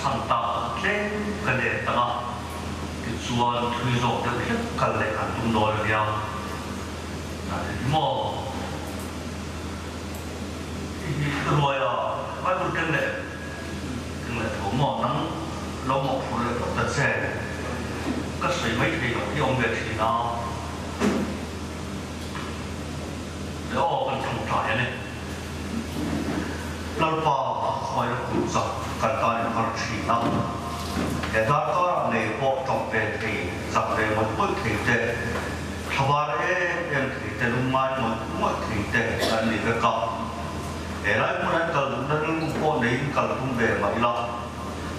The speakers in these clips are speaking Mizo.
san tak tlem ka let ang a, tichuan thui zawk deuh hlek kal leh kan tum dawn a nia. Maw? Ruai a, Bible keng leh keng leh tho maw? Nang lo mawhphur leh phawt ta che. Ka sawi mai thei loh hi a awm ve thin a. Le aw kan tawngtai a ni. Lalpa khuai a kut chak kan tan in har thin a. He darkarah nei pawh tawng ve thei, chak ve ngawih ngawih thei te, thlabar em em thei te, lungngai ngawih ngawih thei te kan ni vek a. He lai hmun an kal duhna rilru pawh neiin kal tum ve mah ila,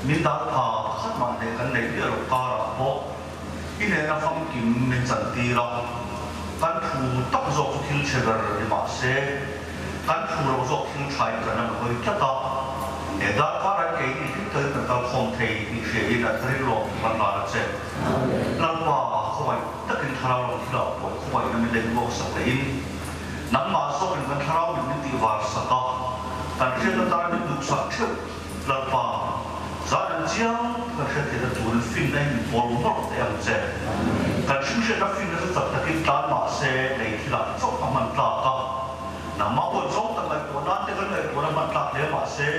min dan pha pakhat mah hneh kan neih miah loh karah pawh I nena famkim min chantir a, kan thu tak zawk chu thil chhe ber ni mah se, kan thu lo zawk thil tha in kan han hawi tlat a, he darkar an kei ni hlim takin kan kal khawm thei tih hria in a tharin lawm thu kan ral a che. Lalpa, khawngaih takin thlarau lam thilah pawh khawngaihna min lei ruak sak leh in, nangmah zawkin kan thlarau mit min tih var sak a, kan hriatna tana min duhsak theuh. Lalpa, zan an chiang kan hriat theihna turin finna hi min pawl mawlh teh ang che. Kan hringhriatna finna chu chak takin tlan mah se lei thilah chauh a hman tlak a. Nangmah pawhin zawng tak ngaihtuah nan te kan ngaihtuahna hman tlak hle mah se,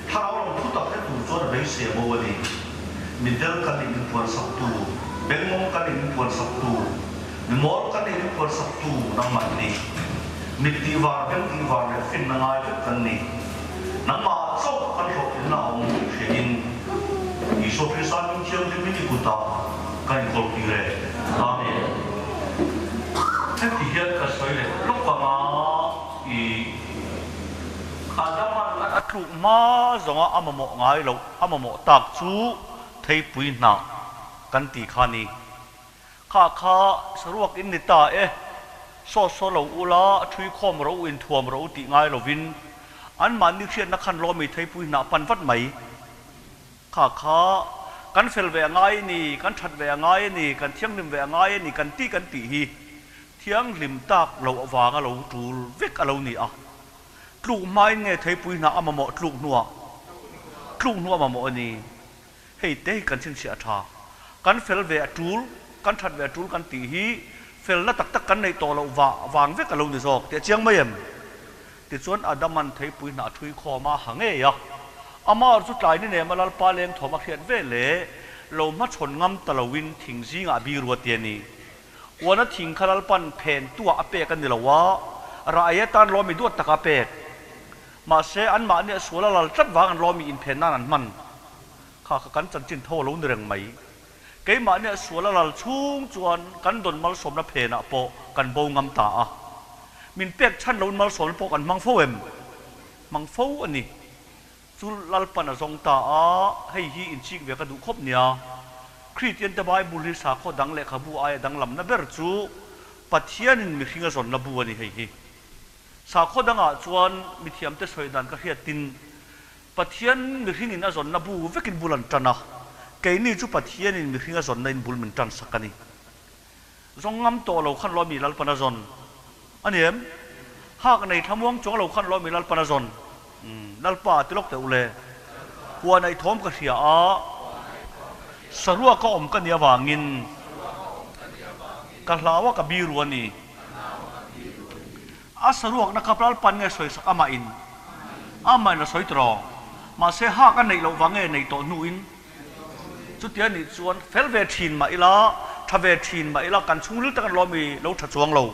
thlarau lam thu tak hre tur chuan a beisei a bo a ni. Mitdel kan nih min puan sak tu, bengmawng kan nih min puan sak tu, mimawl kan nih min puan sak tu nangmah i ni. Mit tih var, beng tih var leh finna ngai vek kan ni. Nangmah chauh kan hlawhtlinna a awm tih hriain Isua Krista hming thianghlim in i kutah kan inkawl tir e. Amen. Heti hian ka sawi leh lawk anga i Adaman a tluk hma zawnga a mamawh ngai loh a mamawh tak chu theipui hnah kan ti kha ni. Kha kha saruak in ni ta e, saw saw lo ula, thui khawm rawh u, inthuam rawh u tih ngai lovin anmahni hriatna khan lawmi theipui hnah pan vat mai. Kha kha kan fel ve a ngai a ni, kan that ve a ngai a ni, kan thianghlim ve a ngai a ni kan tih kan tih hi thianghlim tak loh avanga lo tul vek a lo ni a. Tluk hmain nge theipui hnah a mamawh tluk hnuah? Tluk hnuah a mamawh a ni. Hei te hi kan chhinchhiah a tha. Kan fel ve a tul, kan that ve a tul kan tih hi felna tak tak kan neih tawh loh vah vang vek a lo ni zawk tih a chiang mai em? Tichuan Adaman theipui hnah thui khawm a ha ngei a. Amah chu tlai ni nem a Lalpa leng thawm a hriat ve leh lo hmachhawn ngam ta loin thing zingah a bi ruat ti a ni. Uana thing kha Lalpan phen tuah a pek a ni lo a, rah ei atan lawmi duat taka a pek. Mahse anmahni a sual a lal tlat vang an lawmi inphen nan an hman. Kha kha kan chanchin tho a lo ni reng mai. Keimahni a sual a lal chhung chuan kan dawn malsawmna phenah pawh kan bo ngam ta a. Min pek chhan loin malsawmna pawh kan hmang fo em? Hmang fo a ni. Chu Lalpan a zawng ta a, hei hi inchik ve ka duh khawp nia. Kristiante Bible hi sakhaw dang lehkhabu aia danglamna ber chu Pathianin mihring a zawnna bu a ni hei hi. Sakhaw dangah chuan mithiamte sawi dan ka hriatin Pathian mihringin a zawnna bu vekin bul an tan a, keini chu Pathianin mihring a zawnna in bul min tan sak a ni. Zawng ngam tawh lo khan lawmi Lalpan a zawn a ni em? Hak nei thlamuang chuang lo khan lawmi Lalpan a zawn? Umm, Lalpa ti lawk teh u le. Huan aih thawm ka hria a, saruak a awm ka nih avangin ka hlau a ka biru a ni. A saruakna kha Lalpan nge sawi sak amah in? Amah in a sawi tawh. Mahse hak a neih loh vang nge neih tawh hnuin? Chutia nih chuan fel ve thin mah ila, tha ve thin mah ila kan chhungril tak an lawm i lo tha chuang lo.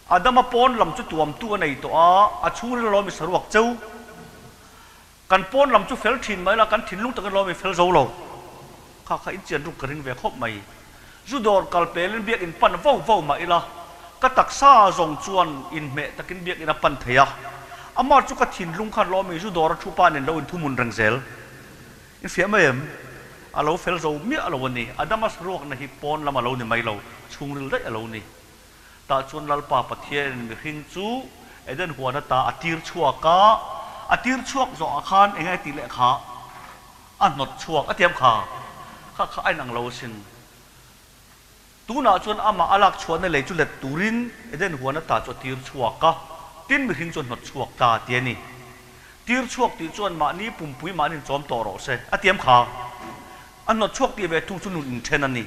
Adama pawn lam chu tuamtu a nei tawh a, a chhungril a lawm i saruak cheu. Kan pawn lam chu fel thin mah ila kan thinlung tak an lawm i fel zo lo. Kha kha inchian ruk ka ring ve khawp mai. Zu dawr kal pelin biakinn pan vo vo mah ila, ka taksa zawng chuan inhmeh takin biakinn a pan thei a. Amah chu ka thinlung khan lawmi zu dawr a thu pa nen lo inthumun reng zel. In fiah mai em? A lo fel zo miah lo a ni. Adamas ruakna hi pawn lam a lo ni mai lo, chhungril daih a lo ni. Tah chuan Lalpa Pathianin mihring chu Eden huan ata a tir chhuak a, a tir chhuak zawhah khan eng nge tih leh kha? A hnawt chhuak a tiam kha kha kha a inang lo asin. Tunah chuan amah a lak chhuahna lei chu let turin Eden huan ata chu a tir chhuak a, tin mihring chu a hnawt chhuak ta ti a ni. Tir chhuak tih chuan mahni pumpui mahni inchawm tawh rawh se, a tiam kha. A hnawt chhuak tih ve thung chu nun inthen a ni.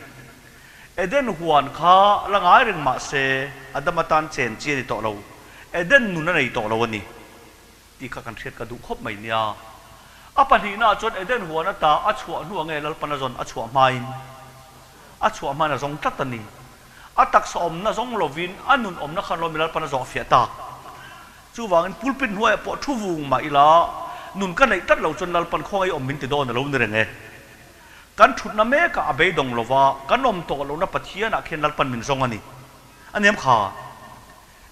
Eden huan kha la ngai reng mah se, Adama tan chen chi a ni tawh lo. Eden nun a nei tawh lo a ni tih kha kan hriat ka duh khawp mai nia. A pahnihnaah chuan Eden huan ata a chhuah hnu ange Lalpan a zawn a chhuah hmain a chhuah hmain a zawng tlat a ni. A taksa awmna zawng lovin a nun awmna khan lawmi Lalpan a zawh fiah tak. Chuvangin pulpit hnuaiah pawh thu vung mah ila, nun ka neih tlat lo chuan Lalpan khawngaih awm min ti dawn a lo ni reng e. Kan thutna mekah a beidawng lova, kan awm tawh lohna Pathianah khian Lalpan min zawng a ni. A niam kha.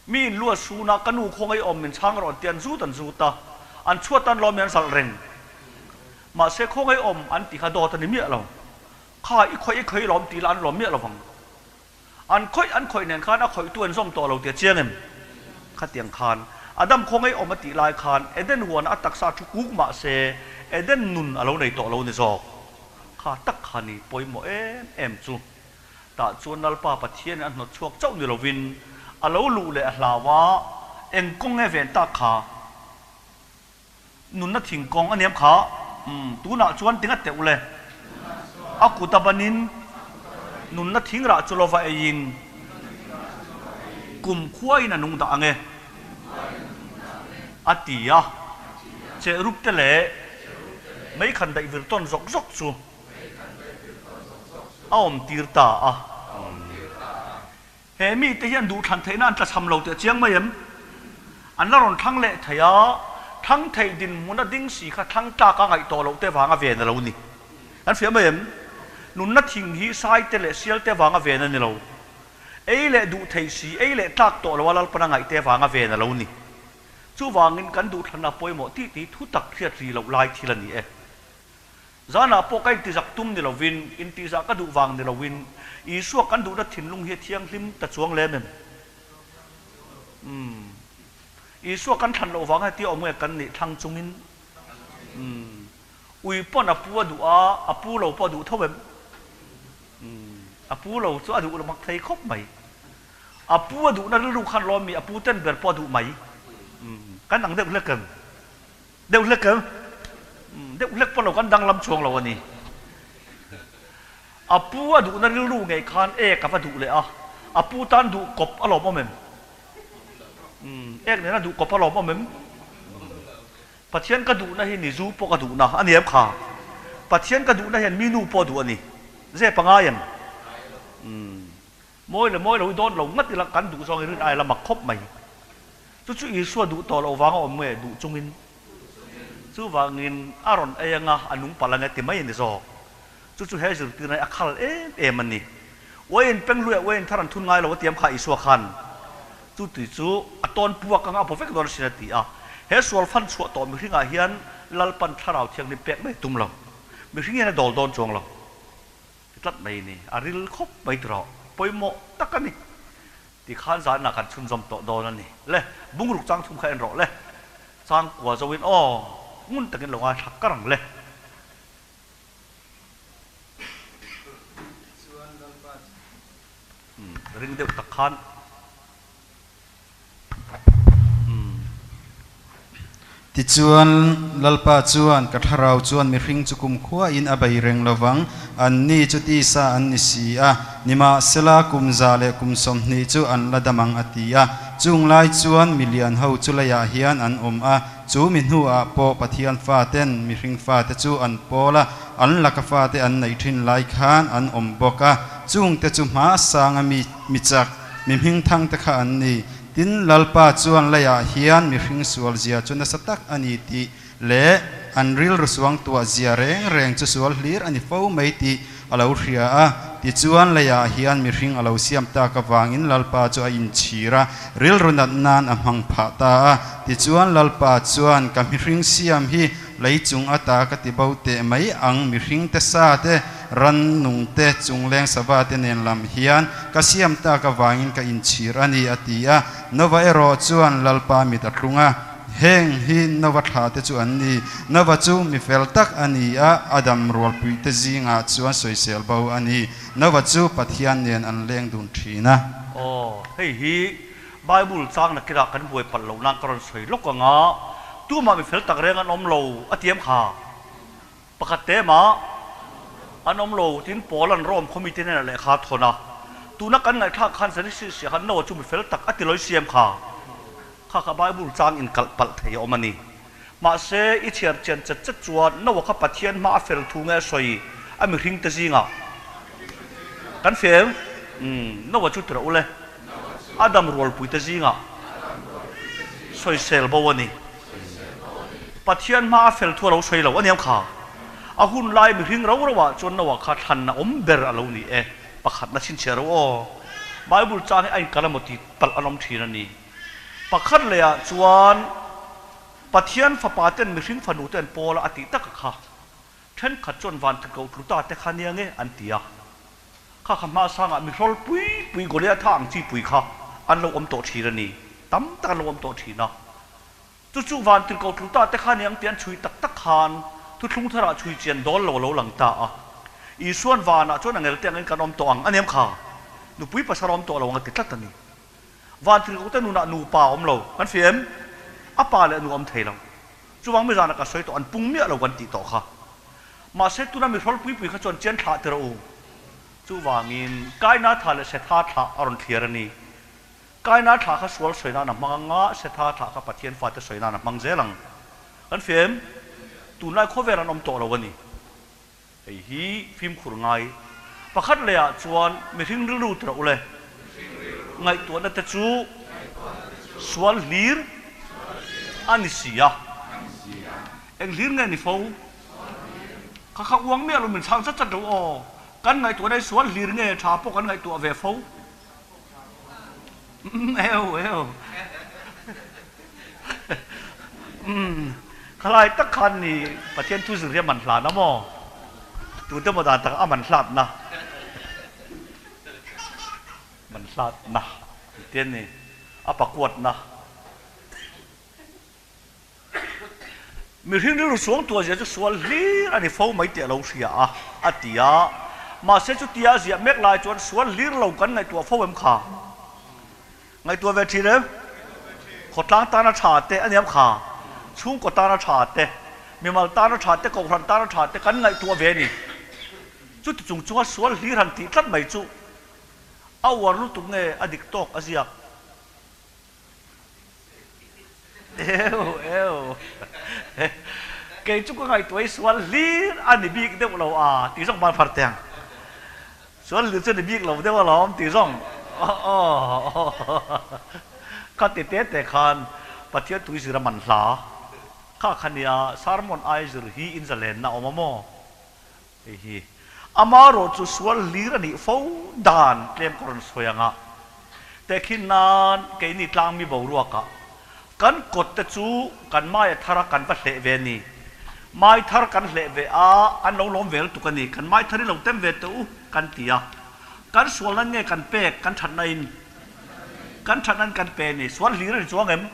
Mi in lu a sun a, ka nu khawngaih awm min chhang rawh an ti a, an zut an zut a, an chhuat tan lawmi an zalh reng. Mahse khawngaih awm an ti kha dawt a ni miah lo. Kha i khawih i khawih lawm ti la an lawm miah lovang. An khawih an khawih nen khan a khawihtu an zawm tawh lo tih a chiang em? Khatiang khan Adam khawngaih awm a tih lai khan Eden huana a taksa thu kuk mah se Eden nun a lo nei tawh lo ni zawk. Kha tak kha ni pawimawh em em chu. Tah chuan Lalpa Pathianin a hnawt chhuak chauh ni lovin a lo luh leh a hlau a, eng kawng nge ven tak kha? Nunna thingkawng a niam kha. Umm, tunah chuan tinga teuh le. A kut a banin nunna thingrah chu lova eiin kum khuain a nung dah ang e, a ti a. Cherub te leh meikhan daih vir tawn zawk zawk chu a awm tir ta a. He mite hian duhthlan theihna an tlachham lo tih a chiang mai em? An la rawn thlang leh thei a, thlang theih dinhmun a ding si kha thlang tlak a ngaih tawh loh te vanga ven a lo ni. Kan hria mai em? Nunna thing hi sai te leh sial te vanga ven a ni lo. Ei leh duh thei si, ei leh tlak tawh lo a Lalpan a ngaih te vanga ven a lo ni. Chuvangin kan duhthlanna pawimawh tih tih thu tak hriat ri loh lai thil a ni e. Zanah pawh ka intizak tum ni lovin, intihzah ka duh vang ni loin, Isua kan duhna thinlung hi a thianghlim ta chuang lem em? Umm. Isua kan thlan loh vang hetia awm nge kan nih thlang chungin? Umm. Ui pawn a pu a duh a, a pu lo pawh a duh tho em? Umm. A pu lo chu a duh mak thei khawp mai. A pu a duhna rilru khan lawm mi, a pu ten ber pawh a duh mai. Umm. Kan ang deuh hlek em? Deuh hlek em? Deuh hlek pawh lo kan danglam chuang lo a ni. A pu a duhna rilru ngei khan ek a va duh leh a, a pu tan duh kawp a lawm awm em? Ek nena duh kawp a lawm awm em? Pathian ka duhna hi ni zu pawh ka duhna a ni em kha? Pathian ka duhna hian mi nu pawh a duh a ni. Zep a ngai em? Mawi leh mawi lo hi dawn lo ngat ila kan duh zawng i rin aia la mak khawp mai. Chu chu Isua duh tawh loh vanga awm nge duh chungin? Chuvangin a rawn ei anga a nung palh ange ti mai a ni zawk. Chu chu he zirtirna hi a khal em em a ni. Uaiin penghluiah uaiin thar an thun ngai lo a tiam kha Isua khan chu tui chu a tawn puak anga a paw vek dawn asin a ti a. He sual fan chhuah tawh mihringah hian Lalpan thlarau thianghlim pek mai tum lo. Mihring hian a dawl dawn chuang lo. Ti tlat mai ni. A ril khawp mai tiraw. Pawimawh tak a ni. Ti khan zanah kan chhunzawm tawh dawn a ni. Le, bungruk chang thum kha en rawh le. Chang kua zo in aw, ngun takin lo ngaithla kar ang le. Ring deuh tak khan. Tichuan, Lalpa chuan, Ka thlarau chuan mihring chu kumkhuain a bei reng lo vang, anni chu tisa an ni si a, nimahsela kum za leh kum 20 chu an la dam ang, a ti a. Chung lai chuan mi lian ho chu leiah hian an awm a, chu mi hnuah pawh Pathian faten mihring fate chu an pawl a, an laka fate an neih thin lai khan an awm bawk a, chungte chu hma sanga mi mi chak, Mi hmingthang te kha an ni. Tin, Lalpa chuan leiah hian mihring sual zia chu nasa tak a ni tih leh an rilru suang tuah zia reng reng chu sual hlir a ni fo mai tih a lo hria a. Tichuan, leiah hian mihring a lo siam tak avangin Lalpa chu a inchhir a, rilru nat nan a hmang phah ta a. Tichuan, Lalpa chuan, Ka mihring siam hi Lei chung ata ka ti bo teh mai ang, mihring te sa te, ran nung te, chungleng sava te nen lam hian ka siam tak avangin ka inchhir a ni, a ti a. Nova erawh chuan Lalpa mit a tlung a, heng hi Nova thla te chu an ni. Nova chu mi fel tak a ni a, Adam rualpui te zingah chuan sawisel bo a ni. Nova chu Pathian nen an leng dun thin a. Aw, hei hi Bible chang nakirah kan buai palh loh nan ka rawn sawi lawk ang a, Tumah mi fel tak reng an awm lo a ti em kha? Pakhat te mah an awm lo tin Paula'n Rome khaw mite hnenah lehkha a thawn a. Tuna kan ngaihthlak khan Genesis ah khan Noah chu mi fel tak a ti lawi siam kha. Kha kha Bible chang inkalh palh thei a awm a ni. Mahse, i chhiar chian chet chet chuan Noah kha Pathian hma a fel thu nge a sawi a mihring te zingah kan fel? Umm, Noah chu tirh ule. Adam rualpui te zingah sawisel bo a ni. Pathian hma a fel thu a lo sawi lo aniang kha. A hun lai mihring ro ro ah chuan Noah kha thlan a awm ber a lo ni e. Pakhatna chhinchhiah ro aw. Bible chang hi a inkal emaw ti palh an awm thin a ni. Pakhat leh ah chuan Pathian fapa ten mihring fanu te an pawl a a tih tak a kha. Thenkhat chuan van tikoh tlu ta te kha nia nge an ti a. Kha kha hmasangah mihrawl pui pui Goliatha ang chi pui kha an lo awm tawh thin a ni. Tam tak an lo awm tawh thin a. Chu chu van tirhkoh tlu ta te kha niang tih an chhui tak tak khan thuthlung tharah chhui chian dawl lo a lo lang ta a. Isuan vanah chuan a ngel te angin kan awm tawh ang a niam kha. Nupui pasal a awm tawh lo ang a ti tlat a ni. Van tirhkoh te nunah nupa a awm lo kan hria em? A pa leh a nu a awm thei lo. Chuvang mi zanah ka sawi tawh an pung miah lo kan tih tawh kha. Mahse tuna mihrawl pui pui kha chuan chian thlah tir a u. Chuvangin Kaina tha leh Setha thlah a rawn thliar a ni. Kaina thlah kha sual sawi nan a hmang ang a, Setha thlah kha Pathian fate sawi nan a hmang zel ang. Kan hria em? Tunlai khawvel an awm tawh lo a ni. Hei hi fimkhur ngai. Pakhat leh ah chuan mihring rilru tirh ule. Ngaihtuahna te chu sual hlir a ni si a. Eng hlir nge ni fo? Kha kha uang miah lo min chhang chat chat lo aw. Kan ngaihtuahna hi sual hlir nge tha pawh kan ngaihtuah ve fo? Umm eu eu. Umm khalai tak khan ni Pathian thu zir hi a man hlan a maw? Tute maw dan tak a man hlatna man hlatna tih a ni a pakuatna. Mihring rilru suang tuah zia chu sual hlir a ni fo mai tih a lo hria a, a ti a. Mahse chutia a ziah mek lai chuan sual hlir lo kan ngaihtuah fo em kha? Ngaihtuah ve thin em? Khawtlang tana tha te a niam kha? Chhungkaw tana tha te, mimal tana tha te, kohhran tana tha te kan ngaihtuah ve a ni. Chuti chung chunga sual hlir han tih tlat mai chu a uar lutuk nge a dik tawk a ziak? Eu eu kei chu ka ngaihtuah i sual hlir a ni bik deuh lo a tih zawng ban phar teh ang. Sual hlir chu a ni bik lo deuh alawm tih zawng aw kha ti te te khan Pathian tui zir a man hla kha kha nia sermon ai zir hi in zalenna a awm a maw hei hi amarawh chu sual hlir a nih fo dan tlem ka rawn sawi ang a tehkhin nan keini tlangmi boruakah Kan kawt te chu kan mai a thar a kan va hleh ve a ni. Mai thar kan hleh ve a, an lo lawm ve lutuk a ni. Kan mai thar hi lo tem ve teh u kan ti a. Kan sual nan nge kan pek, kan that na in? Kan that nan kan pe a ni. Sual hlir a ni chuang em?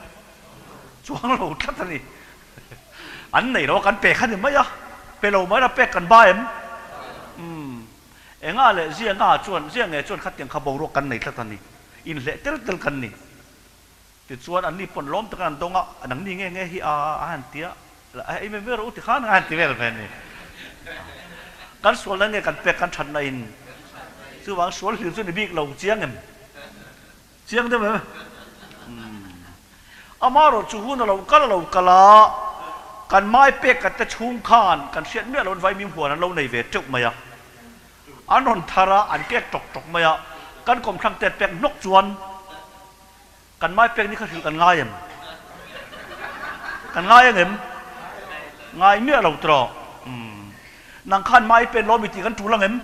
Chuang lo tlat a ni. An nei lo a kan pe kha ni mai a, pe lo mai la pek kan ba em? Umm. Enga leh zia nga chuan, zia nge chuan khatiang kha boruak kan nei tlat a ni. Inhleh tel tel kan ni. Tichuan anni pawn lawm takin an dawng a, nangni nge nge hi a a han ti a, ei ve ve rawh u ti khan a han ti vel ve a ni. Kan sualna nge kan pek kan thatna in chuvang sual hlir chu ni bik lo chiang em? Chiang deuh em? Umm. Amaherawh chu hun a lo kal a lo kal a, kan mai pek kan te chhung khan kan hriat miah loin vaimim huan an lo nei ve teuh mai a. An rawn thar a, an kek tawk tawk mai a, kan kawmthlang te pek hnawk chuan Kan mai pek ni kha hrilh kan ngai em? Kan ngai ang em? Ngai miah lo tawh. Umm. Nang khan mai pen lawm i tih kan tul ang em?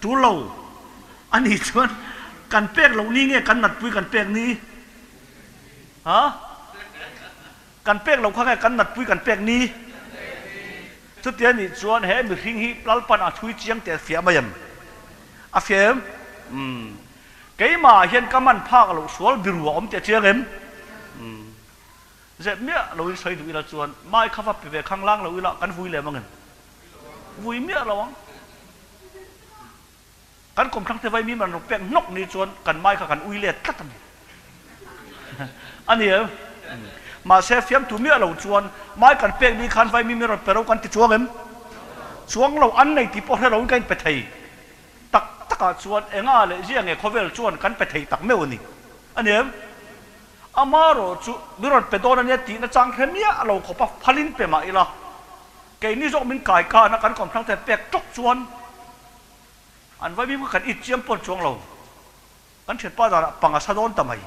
Tul lo. A nih chuan kan pek loh ni nge kan natpui kan pek ni? Ha? Kan pek loh kha nge kan natpui kan pek ni? Chutia nih chuan he mihring hi Lalpan a thui chiang teh a fiah mai em? A fiah em? Umm. Keimah hian ka man phak loh sual biru a awm teh chiang em? Umm. Zep miah loin sawi duh ila chuan mai kha va pe ve khang lang lo ila kan vui lem ang em? Vui miah lo ang. Kan kawmthlang te vaimim an rawn pek hnawk ni chuan kan mai kha kan ui let tlat a ni. A ni em? Mahse, fiamtu miah lo chuan mai kan pek ni khan vaimi mi rawn pe ro kan ti chuang em? Chuang lo an nei tih pawh hre loin ka inpe thei. Tak takah chuan enga leh zia nge khawvel chuan kan pe thei tak meuh a ni. A ni em? Amarawh chu mi rawn pe dawn a nia tihna chang hre miah lo khawpa phalin pe mah ila, keini zawk min kai kana kan kawmthlang ten pek tawk chuan an vaimim kha kan it chiam pawn chuang lo. Kan thianpa danah pang a sa dawn ta mai.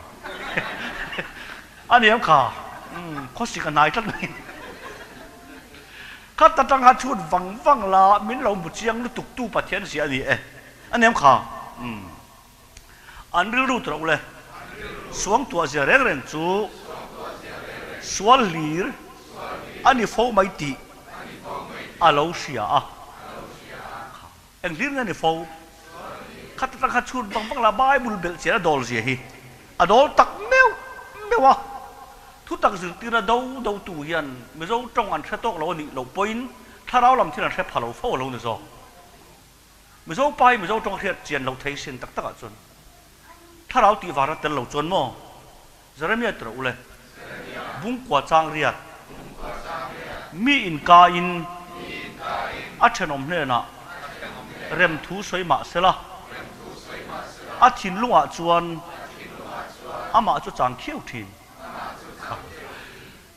A ni em kha? Umm, khawsik a hnai tlat mai. Khat atang khan chhut vang vang la min lo hmu chiang lutuk tu Pathian zia a ni e. A ni em kha? Umm. An rilru tur a ule. Suangtuah zia reng reng chu sual hlir a ni fo mai tih a lo hria a. Eng hlir nge ni fo? Khat atang kha chhun vang vang la Bible belh chian a dawl zia hi a dawl tak meuh meuh a. Thutak zirtirna do do tu hian Mizo tawng an hre tawk lo a nih loh pawhin thlarau lam thil an hre pha lo fo a lo ni zawk. Mizo pa hi Mizo tawng a hriat chian loh thei sin tak takah chuan thlarau tih varna tel lo chuan maw Jeremia tirh ule Bungkua chang riat mi inkaiin a thenawm hnenah rem thu sawi mah sela a thinlungah chuan amah chu chang khiau thin.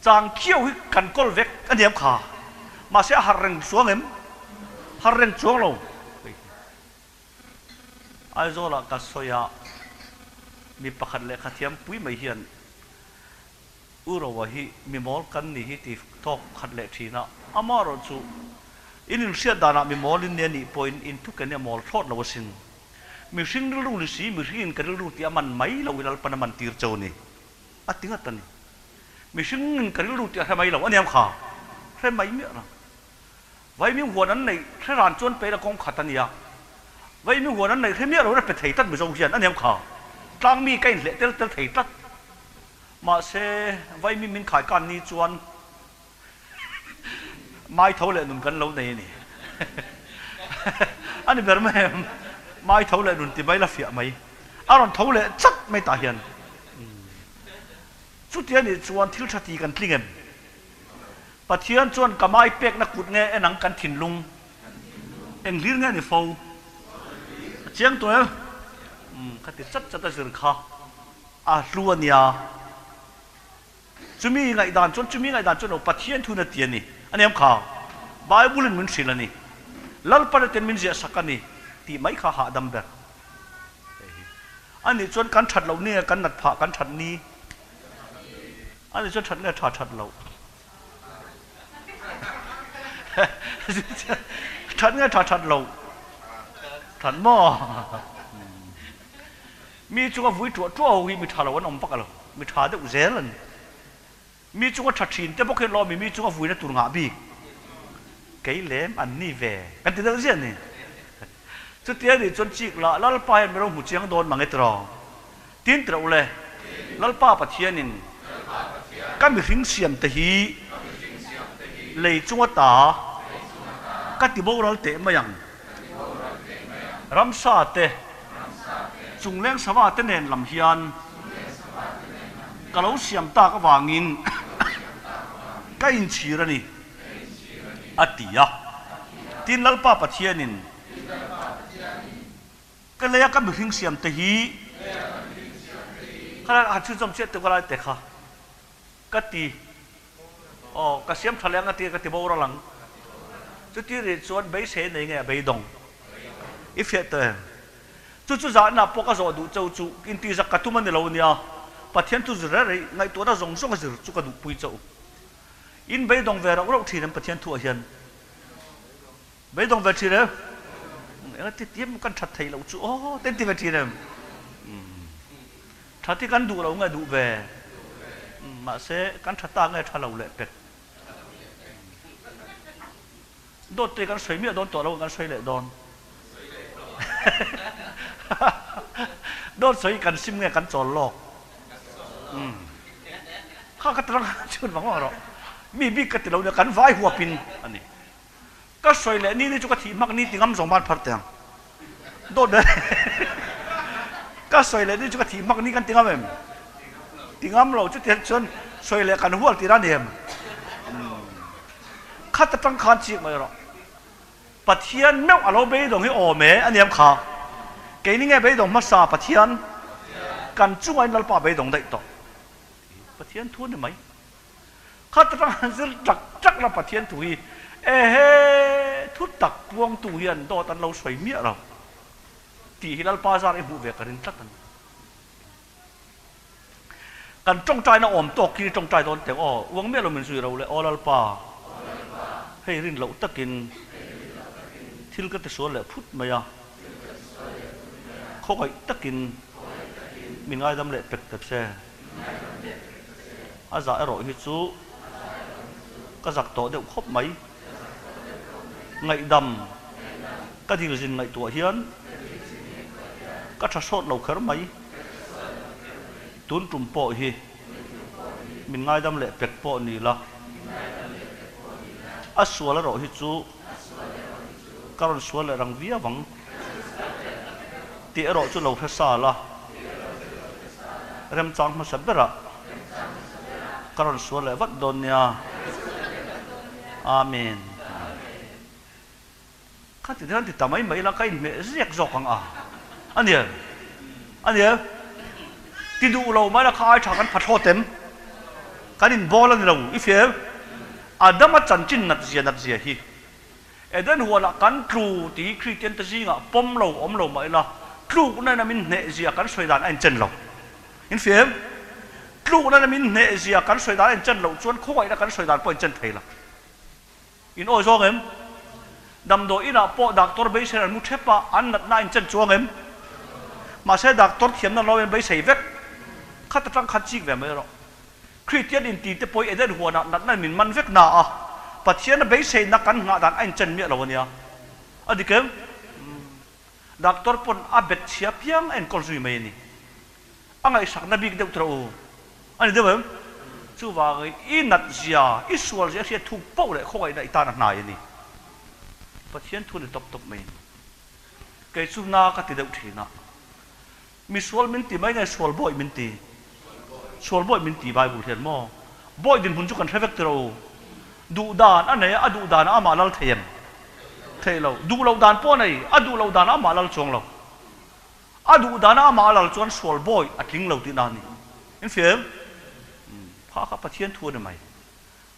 Chang khiau hi kan kawl vek a niam kha. Mahse a har reng chuang em? Har reng chuang lo. Aizawlah ka sawi a, mi pakhat lehkha thiam pui mai hian U Roa hi mi mawl kan ni hi ti tawk khat leh thin a, amaherawh chu in inhriat danah mi mawl in nia nih pawhin in thuken hi a mawl thlawt lo asin. Mihring rilru ni si, mihringin ka rilru tih a man mai lo i Lalpan a man tir cho ni. A ti ngat a ni. Mihringin ka rilru tih a hre mai lo, a niam kha hre mai miah lo. Vaimim huan an neih hre ran chuan peila kawng khat a nia. Vaimim huan an neih hre miah lo in a pe thei tlat Mizo hian a niam kha. Tlang mi ka inhleh tel tel thei tlat. Mahse, vaimim min khai kan ni chuan mai tho leh nun kan lo nei a ni. A ni ber mai em? Mai tho leh nun ti mai la fiah mai. A rawn tho leh chat mai tah hian. Chuti a nih chuan thil tha ti kan tling em? Pathian chuan ka mai pekna kut nge en ang kan thinlung eng hlir nge ni fo? A chiang tawh em? Umm ka ti chat chat a zir kha a hlu a nia. Chumi ngaihdan chuan chumi ngaihdan chuan lo Pathian thun a ti a ni. A nia kha Bible in min hrilh a ni. Lalpan a ten min ziah sak a ni tih mai kha hahdam ber. Anih chuan kan that loh ni nge kan nat phah kan that ni? Ani chuan that nge tha that loh? That nge tha that loh? That maw? Mi chunga vui tuah tuah ho hi mi tha lo an awm vak a lo, mi tha deuh zel an ni. Mi chunga tha thin te bawk hi lawmi mi chunga vuina tur ngah bik kei lem an ni ve kan ti deuh ziah ni. Chutia nih chuan chik lah Lalpa hian mi ro hmu chiang dawn mang e tiraw? Tin tirh ule, Lalpa Pathianin ka mihring siamte hi lei chunga ta ka ti boral teh mai ang. Ramsa te, chungleng sava te nen lam hian ka lo siam tak avangin ka inchhir a ni, a ti a. Tin, Lalpa Pathianin Ka lei a ka mihring siam te hi kha han chhunzawm chiah teuh ka lai te kha ka ti aw ka siam tha leh ang a ti ka ti boral ang chuti rih chuan beisei nei nge a beidawng i fiah tawh em chu chu zahna pawh ka zawh duh cheu chu inti zak ka tum a ni lo nia Pathian thu zir reng reng ngaihtuahna zawng zawng a zir chu ka duhpui chauh in beidawng ve rauh rauh thin em Pathian thuah hian. Beidawng ve thin em? Enga ti tiam kan that theih loh chu aw ten ti ve thin em? That hi kan duh lo nge duh ve? Mahse kan tha ta nge tha lo leh pek? Dawt te kan sawi miah dawn tawh lo kan sawi leh dawn. Dawt sawi kan sim nge kan chawl lawk? Kha ka tarang chhun vang vang rawh. Mi bik ka ti lo nia kan vai huapin a ni. Ka sawi leh ni ni chu ka thih hmak ni ti ngam zawng ban phar teh ang. Dawt ber Ka sawi leh ni chu ka thih hmak ni kan ti ngam em? Ti ngam lo chutiang chuan Sawi leh kan hual tih na ni em? Khat atang khan chik mai rawh. Pathian meuh a lo beidawng hi awm e a niam kha. Keini nge beidawng hmasa Pathian kan chungah in Lalpa beidawng daih tawh. Pathian thu a ni mai. Khat atang han zir tak tak la Pathian thu hi ehe thu tak puangtu hian dawt an lo sawi miah lo tih hi Lalpa zar i hmuh ve ka ring tlat a ni. Kan tawngtaina awm tawk khi tawngtai dawn teh aw, uang miah lo min zui ro le aw Lalpa, hei rin loh takin thil ka tisual leh phut mai a, khawngaih takin min ngaidam leh pek ta che. A zah erawh hi chu ka zak tawh deuh khawp mai. Ngaihdam ka dilzin ngaihtuah hian ka tha sawt lo kher mai. Tun tum pawh hi min ngaidam leh pek pawh ni la, a sual erawh hi chu ka rawn sual leh rang viau ang tih erawh chu lo hre sa la, remchang hmasa berah ka rawn sual leh vat dawn nia. Amen. Kha ti hian ti ta mai mai ila ka inhmeh ziak zawk ang a. A nia, a nia. Ti duh lo mai la kha ai tha kan pha thlawt em? Kan inbawl a ni lo, i fiam. Adama chanchin nat zia nat zia hi. Eden huanah kan tlu ti hi Kristian te zingah pawm lo awm lo mah ila tlukna in a min hneh zia kan sawi dan a inchen lo. In fiam. Tlukna in a min hneh zia kan sawi dan a inchen loh chuan khawngaihna kan sawi dan pawh a inchen thei lo. In awi zawng em? Damdawi inah pawh doctor beisei an mu thep a, an natna a inchen chuang em? Mahse doctor thiamna lo in beisei vek. Khat atang khan chik ve mai rawh. Kristian inti te pawh Eden huanah natna min man vek na a, Pathian a beiseina kan nghah dan a inchen miah lo a nia. A dik em? Doctor pawn a bet chhia piang a enkawl zui mai a ni. A ngaihsakna bik deuh tawh u. A ni deuh em? Chuvangin i nat zia, i sual zia a hriat thuk poh leh khawngaihna i tan a hnai a ni. Pathian thu ni tawp tawp mai a ni. Kei chu na ka ti deuh thin a. Mi sual min ti mai nge sual bawih min ti? Sual bawih min ti Bible hian maw? Bawih dinhmun chu kan hre vek tiraw u. Duh dan a nei a, a duh danah amah lal thei em? Thei lo. Duh loh dan pawh a nei, a duh loh danah amah lal chuang lo. A duh danah amah lal chuan sual bawi a tling lo tihna a ni. In fiam? Kha kha Pathian thu a ni mai.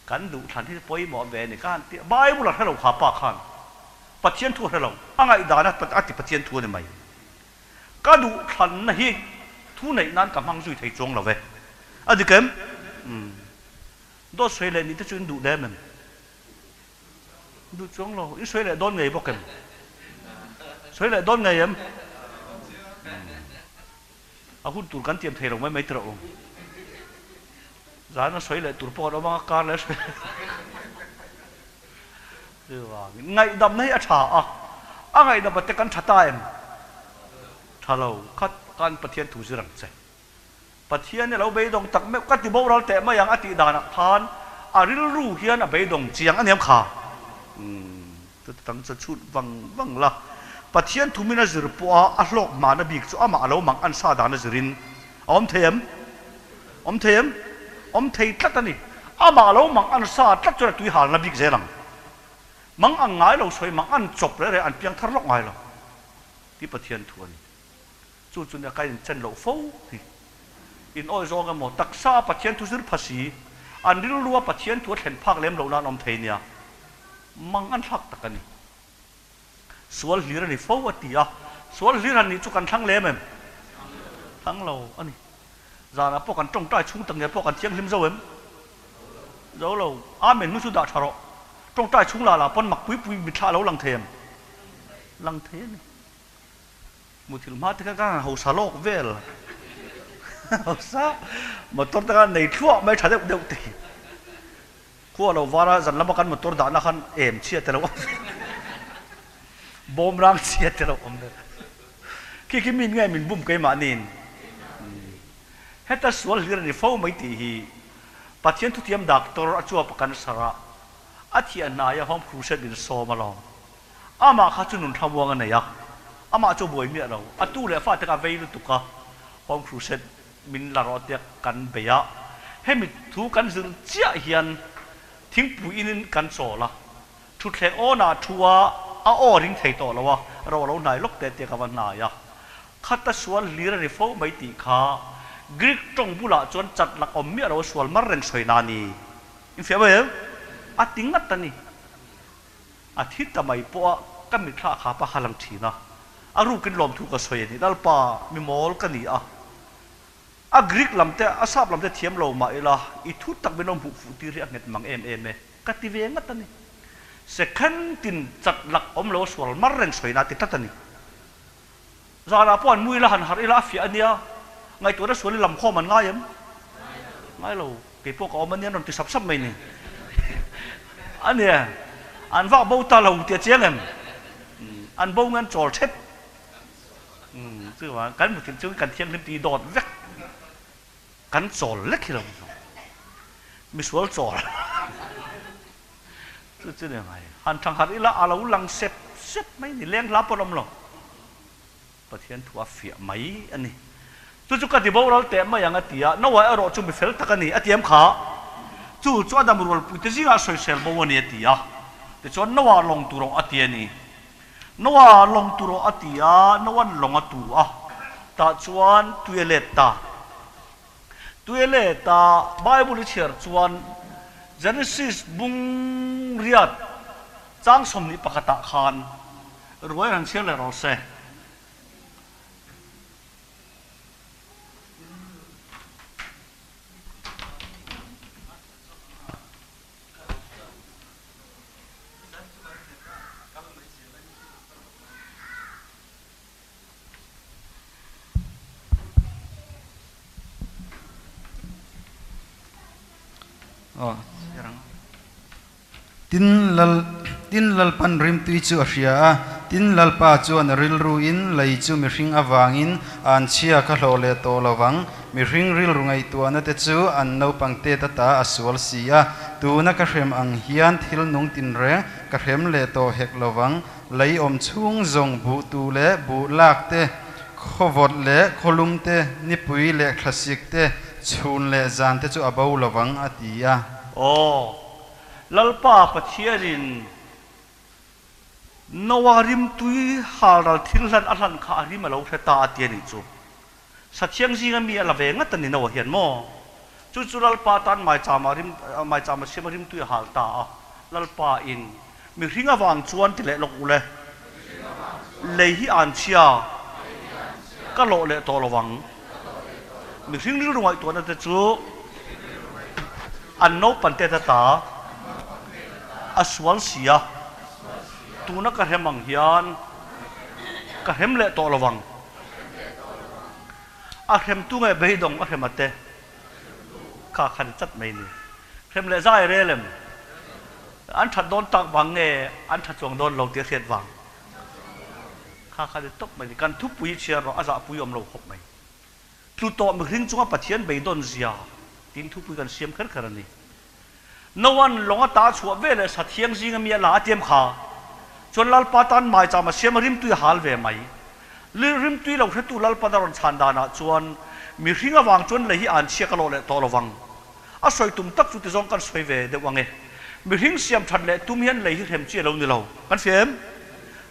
Kan duh thlan hi pawimawh ve a ni. Ka han ti a, Bible a hre lo kha pa khan. Pathian thu a hre lo. A ngaihdan a a ti Pathian thu a ni mai. Ka duh thlanna hi thu neih nan ka hmang zui thei chuang lo ve. A dik em? Dawt sawi leh nih te chu in duh lem em? Duh chuang lo, i sawi leh dawn ngei bawk em? Sawi leh dawn ngei em? A hun tur kan tiam thei lo mai mai tirh u. Zan a sawi leh tur pawh an awm ang a, kar leh a sawi leh Chuvangin ngaihdamna hi a tha a, a ngaihdam te kan tha ta em? Tha lo, khat kan Pathian thu zir ang che. Pathian i lo beidawng tak meuh ka ti boral teh mai ang a tih danah khan a rilru hian a beidawng chiang a niam kha. Umm, chuti tang chu chhut vang vang la. Pathian thumin a zir pawh a, a hlawk hmana bik chu amah a lo mang an sa dan a zirin a awm thei em? Awm thei em? Awm thei tlat a ni. Amah a lo mang an sa tlat chuan a tui halna bik zel ang. Mang ang ngai lo sawi mang an chawp reh reh an piang thar lawk ngai lo tih Pathian thu a ni. Chu chu nia ka inchen loh fo hi. In awi zawng emaw, taksa a Pathian thu zir pha si, an rilru a Pathian thu a thlen phak lem loh nan awm thei nia. Mang an thlak tak a ni. Sual hlir a ni fo a ti a, sual hlir han nih chu kan thlang lem em? Thlang lo a ni. Zanah pawh kan tawngtai chhung tak nge pawh kan thianghlim zo em? Zo lo. Amen hnu chu dah tha rawh. Tawngtai chhung lah lah pawn mak pui pui mitthla a lo lang thei em? Lang thei a ni. Muthilh hma te kha ka han hausa lawk vel hausa motor te kha nei thluah mai tha deuh deuh te hi khua lo var a zan lama kan motor dahna khan em chhia te lo awm bawm rang chhia te lo awm vel khi khi min nge min bum keimahniin heta sual hlir a ni fo mai tih hi Pathian thutiam doctor a chuap a cancer a a thiah hnaia home crusade in sawm alawm. Amah kha chu nun thlamuang a nei a, amah chu buai miah lo. A tu leh fate kha a vei lutuk a, Home Crusade min la rawh tia kan bei a. Hemi thu kan zir chiah hian thingpui inin kan chawl a, thutthleng awnah thu a a aw ring thei tawh lo a, ro a lo hnai lawk te tia ka va hnai a. Khata sual hlir a ri fo mai tih kha Greek tawng bulah chuan chat lak awm miah lo a sual mar reng sawi na ni. Infiah mai em? A ti ngat a ni. A thi ta mai pawh a ka mitthla a khap a halang thin a, a rukin lawmthu ka sawi a ni. Lalpa, mi mawl ka ni a. A Greek lam te, a sap lam te thiam lo mah ila, i thu tak min lo hmuh fuh tir hi a nghet mang em em e, ka ti ve ngat a ni. Second tin chat lak awm lo a sual mar reng sawi na ti tlat a ni. Zanah pawh an mu ila han harh ila a fiah a nia, ngaihtuahna sual i lam khawm an ngai em? Ngai lo, kei pawh ka awm a nia an rawn ti sap sap mai ni. A nia, an vak bo ta lo tih a chiang em? An bo nge an chawl thep? Chuvang kan muthilh chu kan thianghlim tih dawt vek, kan chawl lek hi lo ni zawk, misual chawl. Chu chu ni mai. Han thang harh ila a lo lang sep sep mai ni. Leng hla pawh a awm lo. Pathian thu a fiah mai a ni. Chu chu ka ti boral teh mai ang a ti a, Noah erawh chu mi fel tak a ni a ti em kha? Chu chu a dam rualpui te zingah sawisel bo a ni a ti a. Tichuan Noah lawng tur awh a ti a ni. Noah lawng tur awh a ti a, Noah'n lawng a tu a. Tah chuan tui a let ta. Tui let a Bible i chhiar chuan Genesis bung riat chang 21 ah khan ruai han chhiar leh rawh se. Tin Lal, tin Lalpan rimtui chu a hria a, tin Lalpa chuan a rilruin lei chu mihring avangin anchhia ka hlawh leh tawh lo vang, mihring rilru ngaihtuahna te chu an naupang tet ata a sual si a, tuna ka hrem ang hian thil nung tinreng ka hrem leh tawh hek lo vang. Lei awm chhung zawng buh tu leh buh lak te, khawvawt leh khawlum te, nipui leh thlasik te, chhun leh zan te chu a bo lo vang, a ti a. Aw, Lalpa Pathianin Noah rimtui halral thil hlan a hlan kha a rim a lo hre ta a ti a nih chu. Sathiang zinga mi a la ve ngat a ni Noah hian maw? Chu chu Lalpa tan maichama rim maichama siama rimtui a hal ta a, Lalpa in mihring avang chuan ti leh lawk u le, lei hi an chhia ka lawh leh tawh lo ang. Mihring rilru ngaihtuahna te chu an naupan te ta ta a sual si a, tuna ka hrem ang hian ka hrem leh tawh lo ang. A hremtu nge beidawng a hrem a te kha khan chat mai ni. Hrem leh zai rel em? An that dawn tak vang nge an tha chuang dawn lo tih a hriat vang? Kha khan i tawp mai ni. Kan thupui chhiar rawh a zahpui awm lo khawp mai. Tlu tawh mihring chunga Pathian beidawn zia tiin thupui kan siam kher kher a ni. Noa'n lawng a ta chhuah ve leh Sathiang zinga mi a la a tiam kha chuan Lalpa tan maicham a siam a rimtui a hal ve mai. Rimtui lo hretu Lalpan a rawn chhan danah chuan mihring avang chuan lei hi an chhiak a lawh leh tawh lovang. A sawi tum tak chu tizawng kan sawi ve deuh ang e. Mihring siam that leh tum hian lei hi hrem chi a lo ni lo. Kan hria em?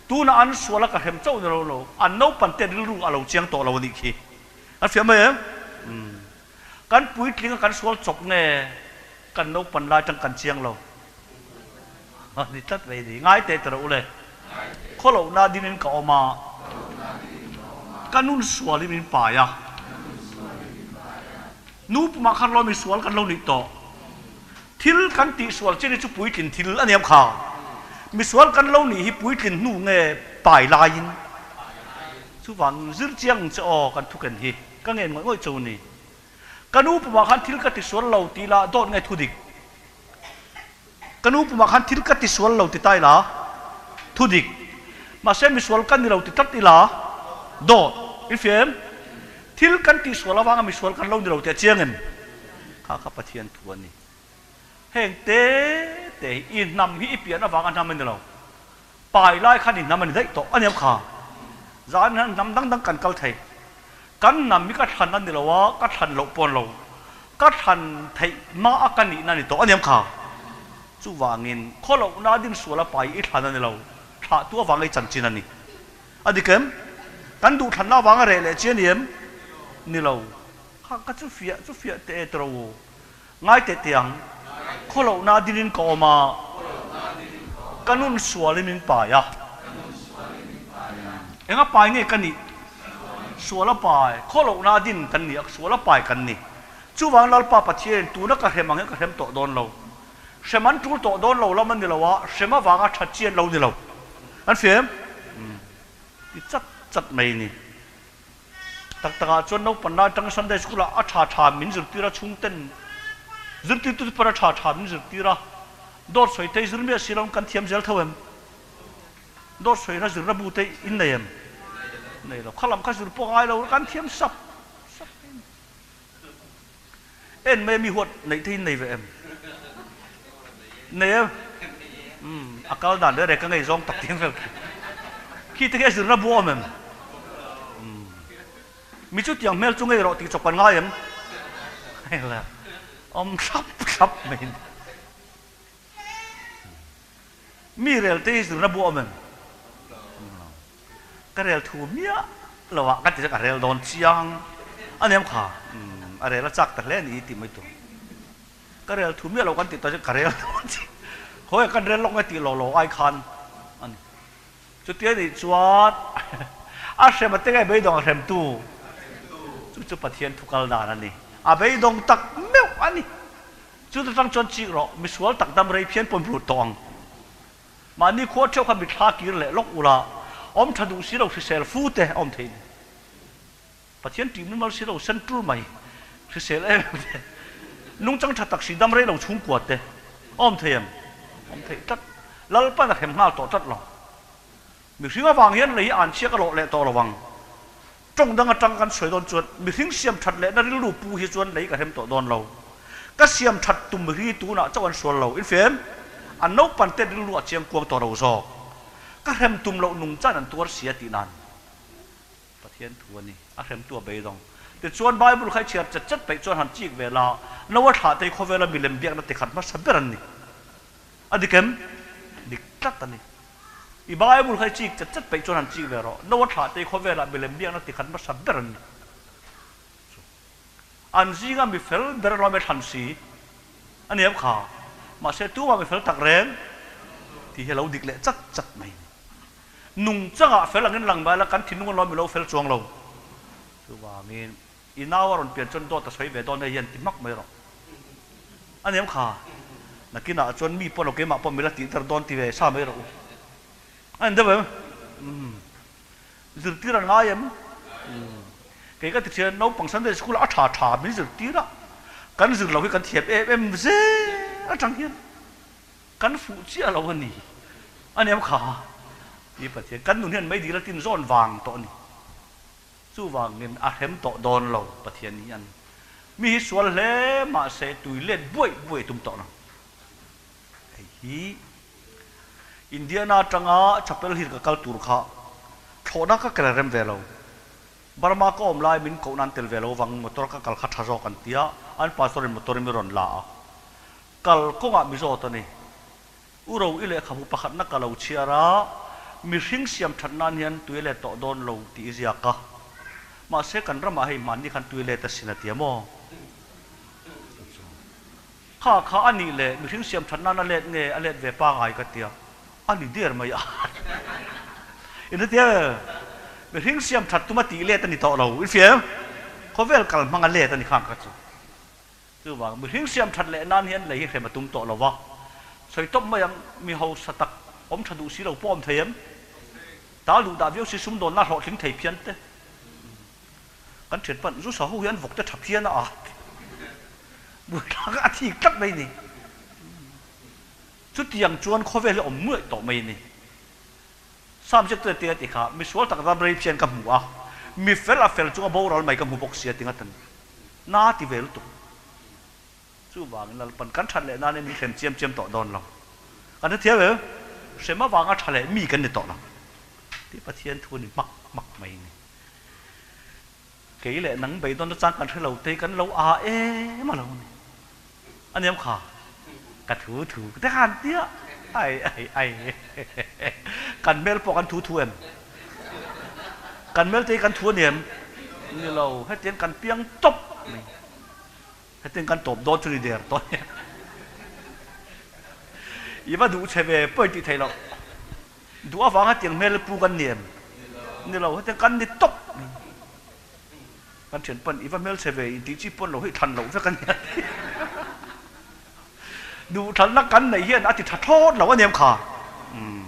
Tunah an sual a ka hrem chauh ni lo lo, an naupan te rilru a lo chiang tawh lo a nih khi. Kan hria mai em? Umm. Kan puitling a kan sual chawp nge kan naupan lai tang kan chiang lo a ni tlat mai ni. Ngai teh teh rawh u le. Khawlohna dingin ka awm a, ka nun sualin min pai a. Nu pumah khan lawmi sual kan lo nih tawh. Thil kan tih sual chin hi chu puitlin thil a niam kha. Misual kan lo nih hi puitlin hnu nge pai laiin. Chuvang zir chiang che aw kan thuken hi. Ka ngen ngawih ngawih chu ni. Ka nu pumah khan thil ka tisual lo ti la dawt nge thu dik? Ka nu pumah khan thil ka tisual lo ti ta ila thu dik. Mahse misual ka ni lo ti tlat ila dawt. I hria em? Thil kan tihsual avanga misual kan lo ni lo tih a chiang em? Kha kha Pathian thu a ni. Heng te te hi i hnam hi i pian avanga hnam a ni lo. Pai lai khan i hnam a ni daih tawh a niam kha. Zan hian hnam dang dang kan kal thei. Kan hnam hi ka thlan a ni lo a, ka thlan loh pawn lo. Ka thlan theih hma a ka nihna ni tawh a niam kha. Chuvangin khawlohna din sual a pai i thlan a ni lo, thlahtu avanga i chanchin a ni. A dik em? Kan duhthlanna avanga reh leh chi a ni em? Ni lo. Kha ka chu fiah chu fiah teh e tiro u. Ngai teh teh ang. Khawlohna dinin ka awm a. Ka nun sualin min pai a. Enga pai nge ka nih? Sual a pai. Khawlohna din kan ni a, sual a pai kan ni. Chuvang Lalpa Pathianin tuna ka hrem ang hian ka hrem tawh dawn lo. Hrem an tul tawh dawn lo lam a ni lo a, hrem avanga that chi an lo ni lo. An hria em? Ti chat chat mai ni. Tak takah chuan naupang lai atanga Sunday School ah a tha tha min zirtir a, chhungten zirtirtu te pawn a tha tha min zirtir a, dawt sawi te zir miah si lo kan thiam zel tho em? Dawt sawina zirna bu te in nei em? Nei lo. Khalam kha zir pawh ngai lo kan thiam sap sap mai ni. En mai mi huat neih te in nei ve em? Nei em? Umm a kal dan reh reh ka ngei zawng tak tih vel khi. Khi te khi a zirna bu awm em? Umm mi chu tiang hmel chu ngei rawh tih chawp kan ngai em? Hei le awm thlap thlap mai ni. Mi rel te hi zirna bu awm em? Ka rel thu miah lo ah ka ti chu ka rel dawn chiang a nia kha a rel a chak ta hle a ni tih mai tur. Ka rel thu miah lo kan tih tawh chu ka rel dawn chiang khawi kan rel lawk nge tih lo lo ai khan a ni. Chutia nih chuan a hrem a te nge beidawng a hremtu chu chu Pathian thu kal dan a ni. A beidawng tak meuh a ni. Chuta tang chuan chik rawh, misual tak dam rei phian pawhin hmuh tawh ang. Mahni khua theuh kha mithla kir leh lawk ula, awm tha duh si lo hrisel fu te a awm thei ni. Pathian tih mumal si lo sen tul mai, hrisel em em te, nungchang tha tak si dam rei lo chhungkua te a awm thei em? Awm theih tlat. Lalpan a hrem nghal tawh tlat lo. Mihring avang hian lei hi an chhiak a lawh leh tawh lo ang. Tawng dang atang kan sawi dawn chuan mihring siam that lehna rilru pu hi chuan lei ka hrem tawh dawn lo. Ka siam that tum ri tunah chauh an sual lo. Infem, an naupan te rilru a chiang kuang tawh lo zawk. Ka hrem tum loh nung chan an tuar sia tih nan Pathian thu a ni. A hremtu a beidawng. Tichuan Bible kha i chhiar chet chet peih chuan han chik ve la, Noa thlah te hi khawvela milem biakna tikhat hmasa ber an ni. A dik em? Dik tlat a ni. I Bible kha i chik chet chet peih chuan han chik ve rawh. Noa thlah te khawvelah milem biakna ti khat hmasa ber an ni. Chu an zinga mi fel ber a lawm e thlan si a ni em kha? Mahse tumah mi fel tak reng tih hi a lo dik leh chat chat mai ni. Nungchangah fel angin lang mai la kan thinlung a lawm i lo fel chuang lo. Chuvangin I nau a rawn pian chuan dawt a sawi ve dawn hei hian ti hmak mai rawh. A nem kha. Nakinah chuan mi pawh lo keimah pawh mila tih der dawn ti ve sa mai rawh u. A en deuh em? Umm. Zirtir an ngai em? Umm. Kei ka ti thian naupang Sunday school ah a tha tha min zirtir a, kan zir lo hi kan thiam em em zel atang hian kan fuh chiah lo a ni. A nem kha. Ti Pathian kan nun hian meidil a tin zawn vang tawh a ni. Chuvangin a hrem tawh dawn lo Pathian hian mi hi sual hle mahse tui let buaih buaih a tum tawh lo. Hei hi Indiana atanga Chapel Hill ka kal tur kha thlawhna ka kel rem ve lo. Burma ka awm lai min koh nan tel ve lo vang motor ka kal kha tha zawk an tia an pastor in motor in mi rawn la a. Kal kawngah mi zawt a ni. U ro i lehkhabu pakhatna ka lo chhiar a, mihring siam that nan hian tui a let tawh dawn lo tih i ziak a. Mahse kan ramah hei hmanni khan tui a let asin a ti a maw? Chu chu kha kha a nih leh mihring siam that nan a let nge a let ve pangai ka tia, a ni der mai a. In tia mihring siam that tuma tih let a ni tawh lo, in fiam? Khawvel kal hmang a let a ni khang kha chu. Chuvang, mihring siam that leh nan hian lei hi hrem a tum tawh lo va. Sawi tawp mai ang, mi hausa tak awm tha duh si lo pawh awm thei em? Tal duh dah viau si sumdawnna hlawhtling thei phian te. Kan thian pan, zu sa ho hi an vawk te tha phian a a. Buaithlak a thik tlat mai ni. Chutiang chuan khawvel hi awm nuaih tawh mai ni. Sam ziak tute tia ti kha, misual tak ram rei phian ka hmu a, mi fel a fel chunga boral mai ka hmu bawk sia ti ngat a ni. Na ti ve lutuk. Chuvangin Lalpan kan that leh nanin min hrem chiam chiam tawh dawn lo. Kan hrethiam em? Hrem avanga tha leh mi kan ni tawh lo. Tih Pathian thu ni hmak hmak mai ni. Kei leh nang beidawn nachang kan hre lo te kan lo a em a lo ni. A niam kha ka thu thu te khan tia ai ai ai kan hmel pawh kan thu thu em? Kan hmel te hi kan thu a ni em? Ni lo, hetiang kan piang tawp mai. Hetiang kan tawp dawn chu ni der tawh nia. I va duh che ve pawi tih theih loh. Duh avanga tiang hmel pu kan ni em? Ni lo, hetiang kan ni tawp mai. Kan thian pawn i va hmel che ve i tih chi pawn lo hi thlan loh vek a nia. Duh thlanna kan neih hian a ti tha thlawt lo a ni em kha? Umm.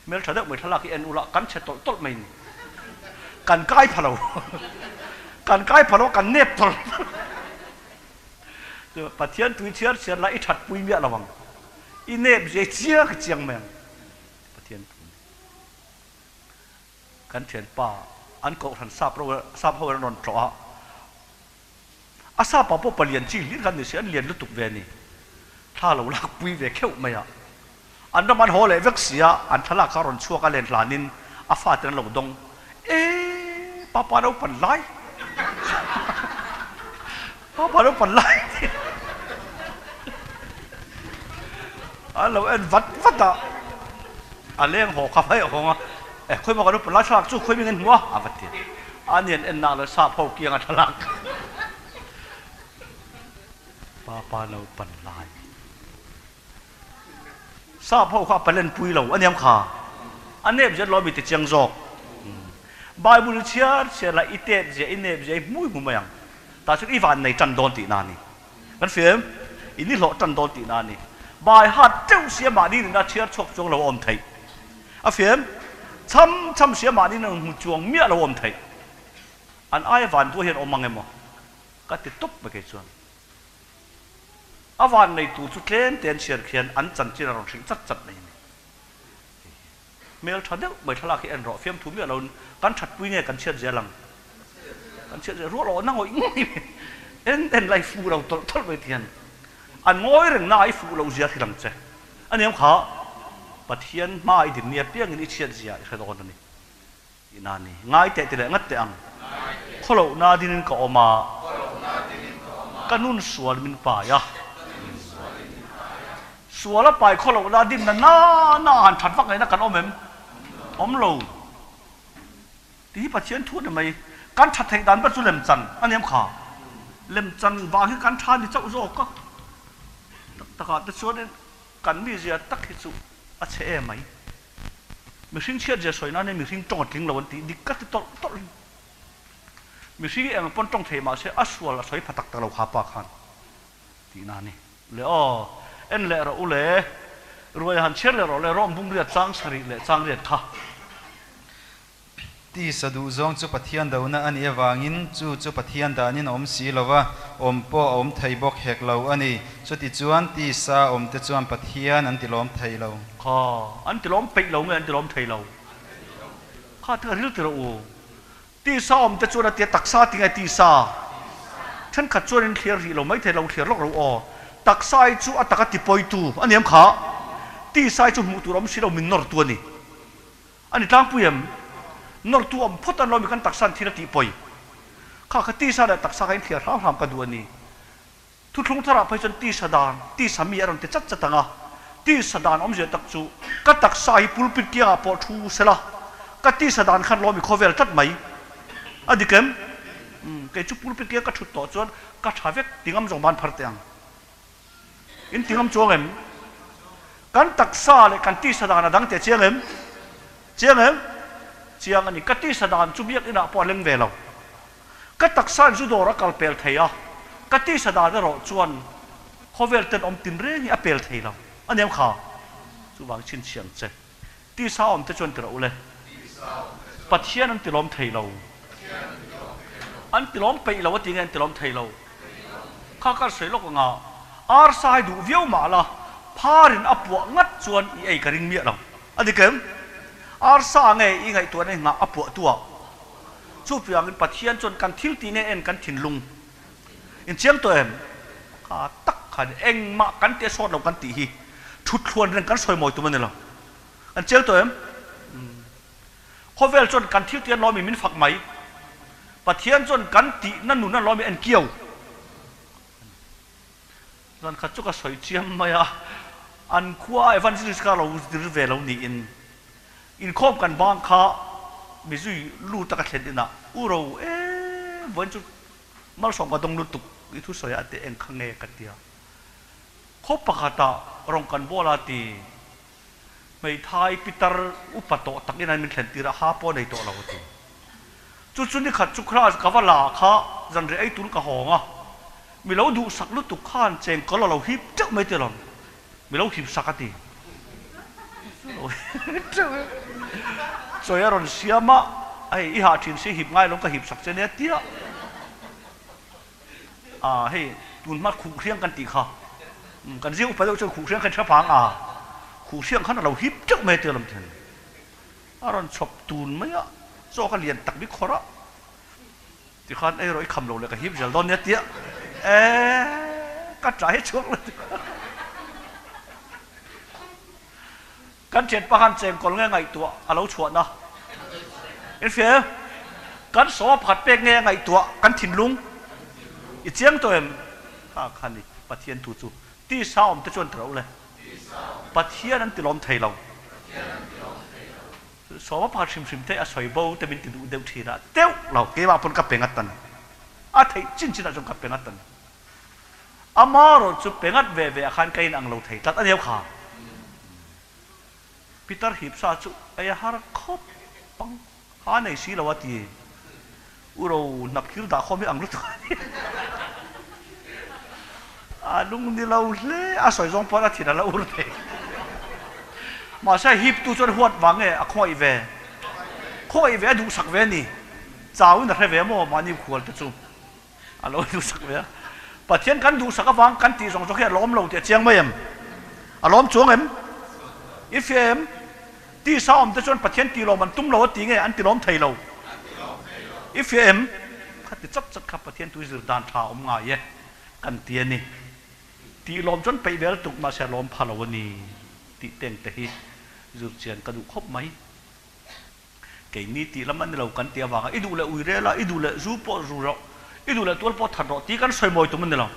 Hmel tha deuh mai thlalak hi en ula kan chhe tawlh tawlh mai ni. Kan kai pha lo. Kan kai pha lo kan nep tawlh tawlh. Pathian tui chhiar chhiar la i that pui miah lo ang. I nep zia chiang chiang mai ang. Pathian thu ni. Kan thianpa an kohhran sap ro sap ho an rawn tlawh a. A sapa pawh palian chi hlir khan ni se an lian lutuk ve a ni. Thla lo lak pui ve kheuh mai a. An ram an haw leh vek si a, an thlalak kha rawn chhuak a len hlanin a fate an lo dawng. E papa naupan lai papa naupan lai an lo en vat vat a, a leng haw kha mai a hawng a, e khawi maw ka naupan lai thlalak chu khawi ming an hmu a, a va ti a. A ni an en nak lo sap ho kianga thlalak papa naupan lai. Sap ho kha a palen pui lo a niam kha. A nep zia lawm i ti chiang zawk. Bible i chhiar chhiar la i tet zia i nep zia i hmui hmu mai ang. Tah chuan i van nei tan dawn tihna a ni. Kan hria em? I ni hlawh tan dawn tihna a ni. Bai hat teuh sia mahni nuna chhiar chhuak chuang lo a awm theih. A hria em? Cham cham sia mahni nuna hmu chuang miah lo a awm theih. An aia van duah hian awm ang emaw? Ka ti tawp mai kei chuan. A van nei tur chu tlem te an chhiar khian an chanchin a rawn hrilh chat chat mai a ni. Hmel tha deuh mai thlalak hi en rawh, fiamthu miah loin kan that pui nge kan chhiat zel ang? Kan chhiat zel rual awh na ngawih ngawih mai. En en lai fuh lo tawlh tawlh mai tihian an ngawi reng na a i fuh loh zia hrilh ang che. A niam kha Pathian hma i din nia piangin i chhiat zia i hre dawn a ni. Tihna a ni. Ngai teh ti leh ngat teh ang. Khawlohna dinin ka awm a. Ka nun sual min pai a. Sual a pai khawlohna dinna na na a han that vak ngaihna kan awm em? Awm lo. Ti hi Pathian thu a ni mai. Kan that theih dan ber chu lemchan a ni em kha? Lemchan vang hi kan tha ni chauh zawk a. Tak takah te chuanin kan mizia tak hi chu a chhe em mai. Mihring chhiat zia sawi nan hian mihring tawng a tling lo an tih dik ka ti tawlh tawlh in. Mihring hi eng pawn tawng thei mahse a sual a sawi pha tak tak lo kha pa khan tihna a ni. Le aw, en leh rawh u le, ruai han chhiar leh rawh le, rawng bung riat chang sarih leh chang riat kha. Tisa duhzawng chu Pathian dona a nih avangin chu chu Pathian danin a awm si lo va, awm pawh a awm thei bawk hek lo a ni. Chutichuan tisa awmte chuan Pathian an tilawm thei lo. Kha, an tilawm peih lo nge an tilawm thei lo? Kha ti ka ril ti rawh u. Tisa awmte chuan a tia taksa ti nge tisa? Thenkhat chuan in thliar rih lo mai thei lo, thliar lawk lo aw. Taksa hi chu a taka tipawitu a ni em kha? Tisa hi chu hmuh tur awm si lo min nawrtu a ni. A ni tlangpui em? Nawrtu awm phawt an lawmi kan taksa an thil a tih pawi. Kha kha tisa leh taksa kha inthliar hram hram ka duh a ni. Thuthlung tharah phei chuan tisa dan, tisa mi a rawn ti chat chat ang a. Tisa dan awmzia tak chu ka taksa hi pulpit kiangah pawh thu sela, ka tisa dan khan lawmi khawvel tlat mai. A dik em? Umm, kei chu pulpit kiang ka thut tawh chuan ka tha vek ti ngam zawng ban phar teh ang. In ti ngam chuang em? Kan taksa leh kan tisa dan a dang teh chiang em? Chiang em? Chiang a ni. Ka tisa dan chu biak inah pawh a leng ve lo. Ka taksa in zu dawr a kal pel thei a, ka tisa dan erawh chuan khawvel tenawm tinreng hi a pel thei lo. A niam kha. Chuvang chhinchhiang che. Tisa awm te chuan ti rawh u le. Pathian an tilawm thei lo. An tilawm peih lo a ti nge an tilawm thei lo. Kha kar sawi lawk anga arsa hi duh viau mah la pharin a puah ngat chuan i ei ka ring miah lo. A dik em? Arsa nge i ngaihtuahna hi nghah a puah tu ah. Chuvangin Pathian chuan kan thil tih nge en kan thinlung. In chiang tawh em? Kha tak khan engmah kan tih a sawt lo kan tih hi thuthluan reng kan sawi mawi tum a ni lo. Kan chiang tawh em? Khawvel chuan kan thil tih a lawmin min fak mai. Pathian chuan kan tihna nun a lawm i en kiau. Zan khat chu ka sawi chiam mai a, an khua a evangelist kha lo zir ve lo niin inkhawm kan bang kha mi zui lut a ka thlen inah u ro e vawiin chu malsawm ka dawng lutuk i thusawi ah te eng kha nge ka tia. Khaw pakhatah rawng kan bawl a ti Hmeithai pitar upa tawh takin an min thlen tir a, ha pawh a nei tawh lo a ti. Chu chu nikhat chu class ka va la kha zanriah ei tur ka hawng a, mi lo duhsak lutuk khan chengkawl a lo hip teuh mai ti alawm, mi lo hip sak a ti. Lo hip teuh e. Chawi a rawn siam a, hei i hah thin si hip ngai lo ka hip sak che nia tia. A hei tun hma khuh hriang kan tih kha kan zing upa deuh chuan khuh hriang kha in hre phang a, khuh hriang khan a lo hip teuh mai a tia lawm thin. A rawn chhawp tun mai a, chaw kha lian tak bik khawr a, tikhan ei rawh i kham lo leh ka hip zel dawn nia tia e ka ṭah hi chhuak lo tia Kan thianpa khan chengkawl nge ngaihtuah a lo chhuahna in hria em? Kan sawma pakhat pek nge ngaihtuah kan thinlung i chiang tawh em? Kha kha ni Pathian thu chu tisa awm te chuan ti ro le. Pathian an ti lawm thei lo. Sawma pakhat hrim hrim te a sawi bo te min ti duh deuh thin a, teuh lo keimah pawn ka pe ngat a ni. A theih chin chin ah chuan ka pe ngat a ni. Amarawh chu pe ngat ve ve ah khan ka inang lo thei tlat a niau kha. Pitar hipsa chu ei a har khawp ang, ha nei si lo a ti. U ro hnap thil dah khawm hi ang lutuk a ni. A lung ni lo hle a sawi zawng pawn a thin a la ur thei. Mahse hip tu chuan huat vang nge a khawngaih ve. Khawngaih ve a duhsak ve a ni. Chauin a hre ve maw mahni khual te chu. A lo duhsak ve a. Pathian kan duhsak avang kan tih zawng zawng hi a lawm lo tih a chiang mai em? A lawm chuang em? I fia em? Tisa awm te chuan Pathian tih lawm an tum lo a ti nge an ti lawm thei lo? I fia em? Kha ti chat chat kha Pathian tui zir dan tha awm ngai e kan ti a ni. Tih lawm chuan peih vel tuk mahse a lawm pha lo a ni tih teng te hi zir chian ka duh khawp mai. Keini tih lam a ni lo kan ti avanga i duh leh ui rel a, i duh leh zu pawh zu rawh, i duh leh tual pawh that rawh tih kan sawi mawi tum a ni lo.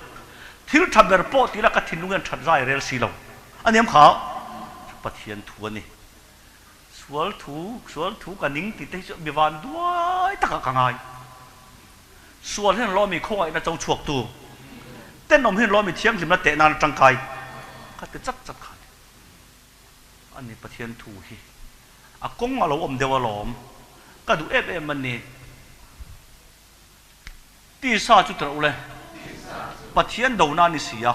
Thil tha ber pawh tih lah ka thinlung hian that zai rel si lo. A niam kha chu Pathian thu a ni. Sual thu, sual thu ka ning tih te hi chu mi van duai takah ka ngai. Sual hian lawmi khawngaihna cho chhuak tu, tenawm hian lawmi thianghlimna teh nan a tangkai ka ti chat chat kha a ni. A ni Pathian thu hi a kawng a lo awm deuh alawm, ka duh em em a ni. Tisa chu teuh le, Pathian dona a ni si a.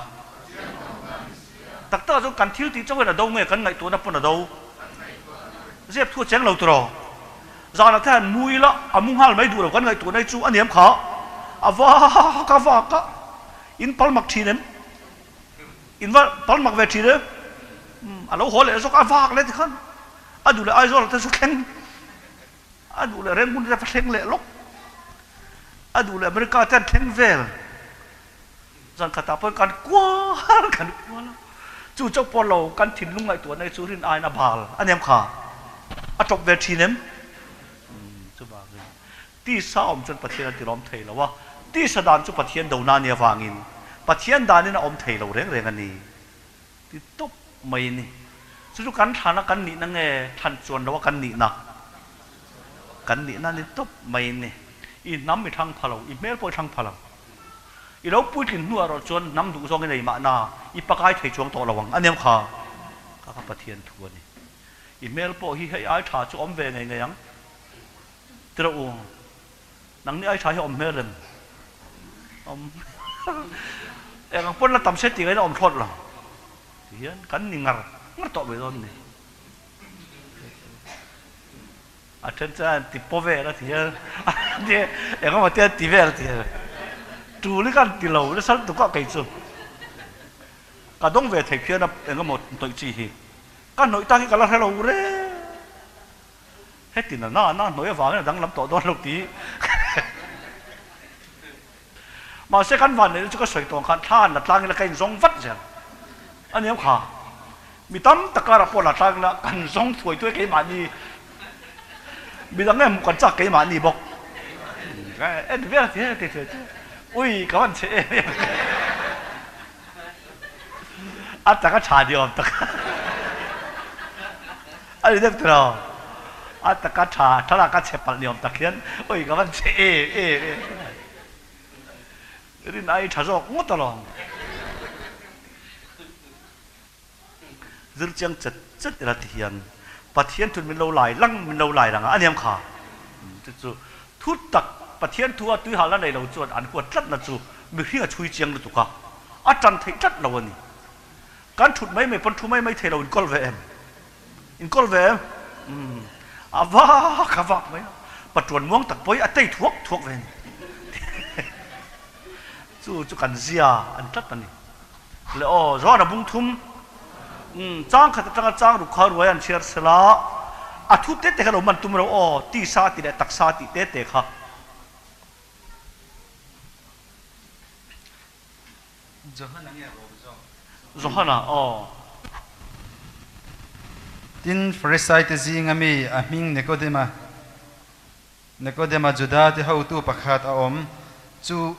Tak takah chuan kan thil tih chauhin a do nge kan ngaihtuahna pawn a do? Zep thu a cheng lo tiraw? Zanah te han mu ila a mu nghal mai duh lo kan ngaihtuahna hi chu a niam kha a vak a vak a, in pal mak thin em? In va pal mak ve thin e, a lo haw leh zawk a vak leh tikhan a duh leh Aizawl ah te chu thleng, a duh leh Rangoon te va thleng leh lawk, a duh leh America te an thleng vel, zan khatah pawhin kan kual kan kual a, chu chauh pawh lo kan thinlung ngaihtuahna hi chu rin aiin a bal a niam kha, a tawp ve thin em? Chuvangin Tisa awm chuan Pathian a tilawm thei lo a, tisa dan chu Pathian dona a nih avangin Pathian danin a awm thei lo reng reng a ni ti tawp mai a ni. Chu chu kan thlana kan nihna nge thlan chuan loa kan nihna? Kan nihna a ni tawp mai a ni. I hnam i thlang pha lo, i hmel pawh i thlang pha lo. I lo puitlin hnuah erawh chuan hnam duh zawng i nei mahna i pakai thei chuang tawh lo ang a nia kha kha kha Pathian thu a ni. I hmel pawh hi hei ai tha chu awm ve ngei ngei ang. Ti rawh u, nang ni ai tha hi awm hmel em? Awm eng ang pawn la tam se tih ngaihna awm thlawt lo. Ti hian kan ni ngar ngar tawh mai dawn ni. A then chuan ti paw vel a ti hian eng emaw te an ti vel a ti hian tul hi ka han ti lo nasa lutuk a kei chu. Ka dawng ve thei phian a eng emaw hnawih chi hi. Ka hnawih tak hi ka la hre lo reng. Heti na na na hnuai avangin a danglam tawh dawn lo ti. Mahse kan van neihna chu ka sawi tawng khan thla an la tlang ila ka inzawng vat zel a ni ang kha. Mi tam tak karah pawh la tlang ila kan zawng thuai thuai keimahni midang nge hmuh kan chak keimahni bawk. En vel ti ti ti ti. Ui ka van che em em. A taka tha ni awm tak. A ni deuh tiraw? A taka tha thlalak a che palh ni awm tak hian ui ka van che em em em. Rin ai tha zawk ngawt alawm. Zir chiang chet chet ila ti hian Pathian thun min lo lai lang min lo lai lang a, a niam kha. Chu chu thu tak Pathian thu a tui hal a nei lo chuan an huat tlatna chu mihring a chhui chiang lutuk a, a tan theih tlat lo a ni. Kan thut mai mai pawn thu mai mai thei lo inkawl ve em? Inkawl ve em? Umm a vak a vak mai a, patuan muang tak pawh hi a tei thuak thuak ve a ni. Chu chu kan zia an tlat a ni. Le aw, Johana bung thum chang khat atanga chang ruk kha ruai an chhiar sela, a thu te te kha lo man tum ro aw, tisa tih leh taksa tih te te kha. Johana nge rawm zawk? Johana aw. Tin, Farisaite zinga mi a hming Nikodema Nikodema Juda te hotu pakhat a awm. Chu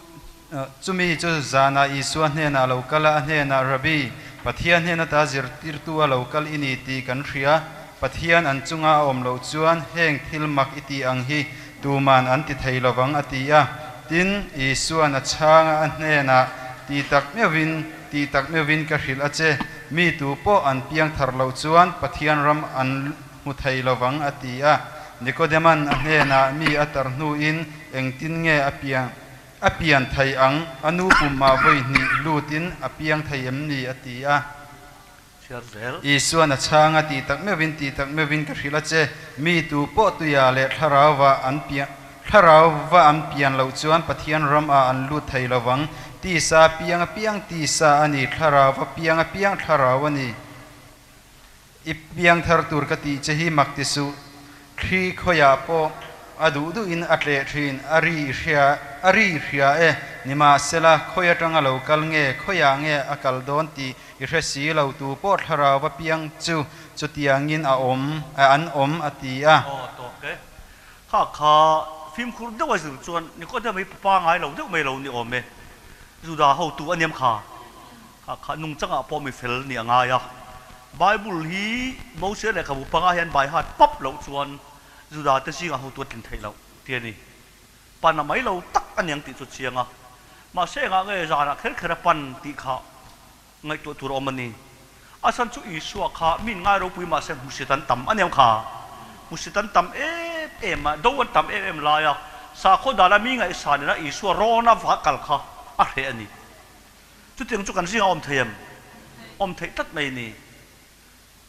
chumi chu zanah Isua hnenah a lo kal a, a hnenah, Rabbi, Pathian hnen ata zirtirtu a lo kal i ni tih kan hria. Pathian an chunga a awm loh chuan heng thil mak i tih ang hi tuman an ti thei lovang, a ti a. Tin, Isua'n a chhang a, a hnenah, Ti tak meuhin, ti tak meuhin ka hrilh a che, mi tu pawh an piang thar loh chuan Pathian ram an hmu thei lovang, a ti a. Nikodema'n a hnenah mi a tar hnuin engtin nge a pian a pian thei ang, a nu pumah vawi hnih lutin a piang thei em ni? a ti a. Chhiar zel. Isua'n a chhang a ti tak meuhin ti tak meuhin ka hrilh a che, mi tu pawh tuia leh thlarauva an pian thlarauva an pian loh chuan Pathian ramah an lut thei lovang, tisa piang a piang tisa a ni, thlarauva piang a piang thlarau a ni. I piang thar tur ka tih che hi mak ti suh. Thli khawiah pawh a duh duhin a tleh thin, a ri i hria, a ri i hria e. Nimahsela, khawi atanga lo kal nge, khawiah nge a kal dawn tih i hre si lo, tu pawh thlarau a piang chu chutiangin a awm, an awm a ti a. Aw tawk e. Kha kha fimkhur deuh a zir chuan Nikodem hi pa ngai lo deuh mai lo ni awm e. Juda hotu a niam kha. Kha kha nungchangah pawh mi fel nih a ngai a. Bible hi Mose lehkhabu panga hian bai hat pap loh chuan Juda te zingah hotu a tlin theih loh ti a ni. Pan a mai lo tak a niang tih chu chiang a. Mahse engah nge zanah kher kher a pan tih kha ngaihtuah tur a awm a ni. A chhan chu Isua kha min ngai ropui mahse hmusit an tam a niang kha. Hmusit an tam em em a, do an tam em em lai a, sakhaw dana mi ngaihsan ina Isua rawna va kal kha a hreh a ni. Chutiang chu kan zingah awm thei em? Awm theih tlat mai ni.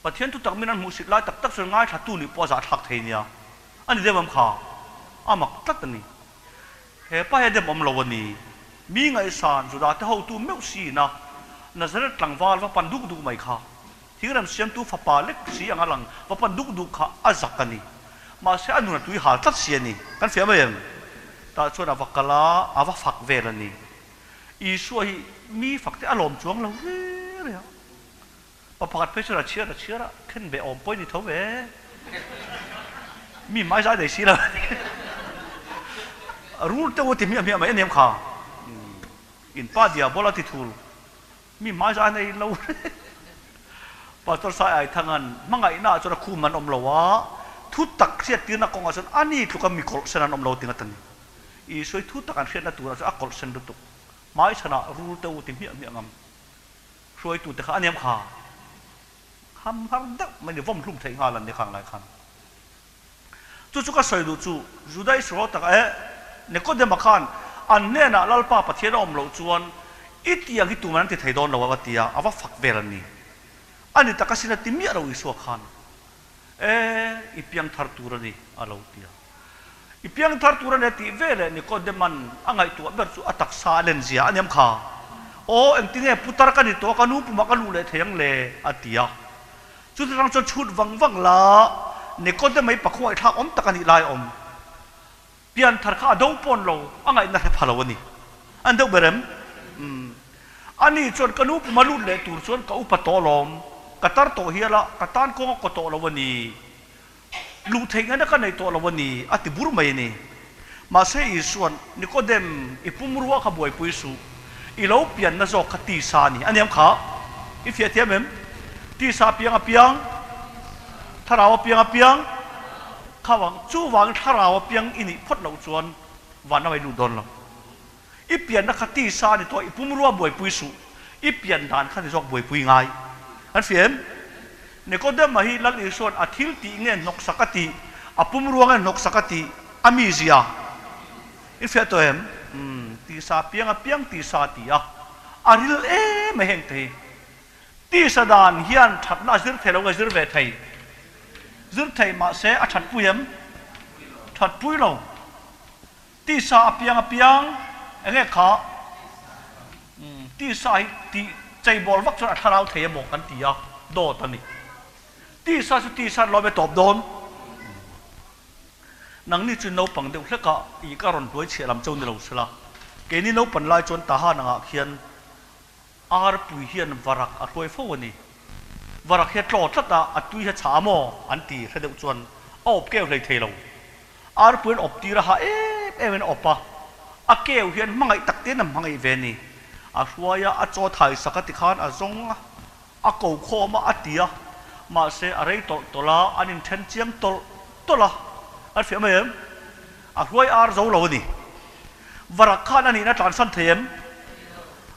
Pathian thu tak min an hmuhsit lai tak tak chuan ngaithlatu nih pawh a zahthlak thei nia. A ni dem awm kha. A mak tlat a ni. He pa hi a dem awm lo a ni. Mi ngaihsan Juda te hotu meuh siin a Nazareth tlangval va pan duk duk mai kha. Thingrem siamtu fapa lek si anga lang va pan duk duk kha a zak a ni. Mahse a nun a tui hal tlat si a ni. Kan fiah mai em? Tah chuan a va kal a, a va fak vel a ni. Isua hi mi fak te a lawm chuang lo re re a, pa pakhat phei chuan a chhiar a chhiar a, khen ve awm pawhin i tho ve, mi hmai zai nei si lo rul te u ti hmiah hmiah mai a niam kha, in pa diabol a ti thul, mi hmai zai nei lo re, Pastor Sai Ai Thangan hmangaihna ah chuan a khum an awm lo a, thu tak hriattirna kawngah chuan ani tluka mi kawlh sen an awm lo ting a ta ni. Isua i thu tak an hriatna turah chuan a kawlh sen lutuk. Hmai chhanah rul te u ti hmiah hmiah ngam. Hruaitute kha a niam kha. Kham har deuh mai ni, vawm hlum theih nghal an ni khang lai khan. Chu chu ka sawi duh chu, Juda Israel takah eh Nikodema khan an hnenah Lalpa Pathian a awm loh chuan i tiang hi tuman an ti thei dawn lo a va ti a, a va fak vel an ni. A ni tak asin a ti miah lo Isua khan. E, i piangthar tur a ni, a lo ti a. I piangthar tur a ni a tih ve leh Nikodema'n a ngaihtuah ber chu a taksa a len zia a niam kha. Aw, engtinge putar ka ni tawh a, ka nu pumah ka luh leh thei ang le, a ti a. Chuti rang chuan chhut vang vang la, Nikodema hi pakhuaithlak awm tak a nih lai a awm. Pianthar kha a do pawn lo, a ngaihna hre pha lo a ni. An deuh ber em? Umm. Ani chuan ka nu puma lut leh tur chuan ka upa tawh alawm, ka tar tawh hial a, ka tan kawng a kaw tawh lo a ni. Luh theih ngaihna ka nei tawh lo a ni, a ti bur mai a ni. Mahse Isua'n, Nikodem, i pumrua kha buaipui suh, i lo pianna zawk kha tisa a ni. A niam kha i fiah thiam em? Tisa piang a piang, thlarau a piang a piang, kha vang, chuvangin thlarau a piang i nih phawt loh chuan vanram a i lut dawn lo. I pianna kha tisa a ni tawh, i pumrua buaipui suh, i pian dan kha ni zawk buaipui ngai. Kan hria em? Nikodema hi Lal Isua'n a thil tih nge hnawksak a tih, a pumrua nge hnawksak a tih, a mizia i hriat tawh em? Umm, tisa piang a piang tisa a ti a, a ril em a heng te hi. Tisa dan hian thatna a zir thei lo nge zir ve thei? Zir thei mahse a thatpui em? Thatpui lo. Tisa a piang a piang, enge kha tisa hi tih cheibawl vak chuan a thlarau thei emaw kan ti a, dawt a ni. Tisa chu tisa an lawm e tawp dawn. Nangni chu naupang deuh hlek a, ih ka rawn hnuai chhiah lam cheu ni lo sela, keini naupan lai chuan Tahan angah khian Arpui hian varak a hruai fo a ni. Varak hi a tlaw tlat a, a tui hi a chhah a maw? an ti hre deuh chuan a awp keu hlei thei lo. Arpui an awp tir a ha em em in a awp a, a keu hian hmangaih tak tein a hmangaih ve a ni. A hruai a, a chaw thai sak a tikhan a zawng a, a ko khawm a, a ti a. Mahse a rei tawlh tawlh a, an inthen chiang tawlh tawlh a, an hriat mai em? A hruai ar zo lo a ni. Varak khan a nihna tlansan thei em?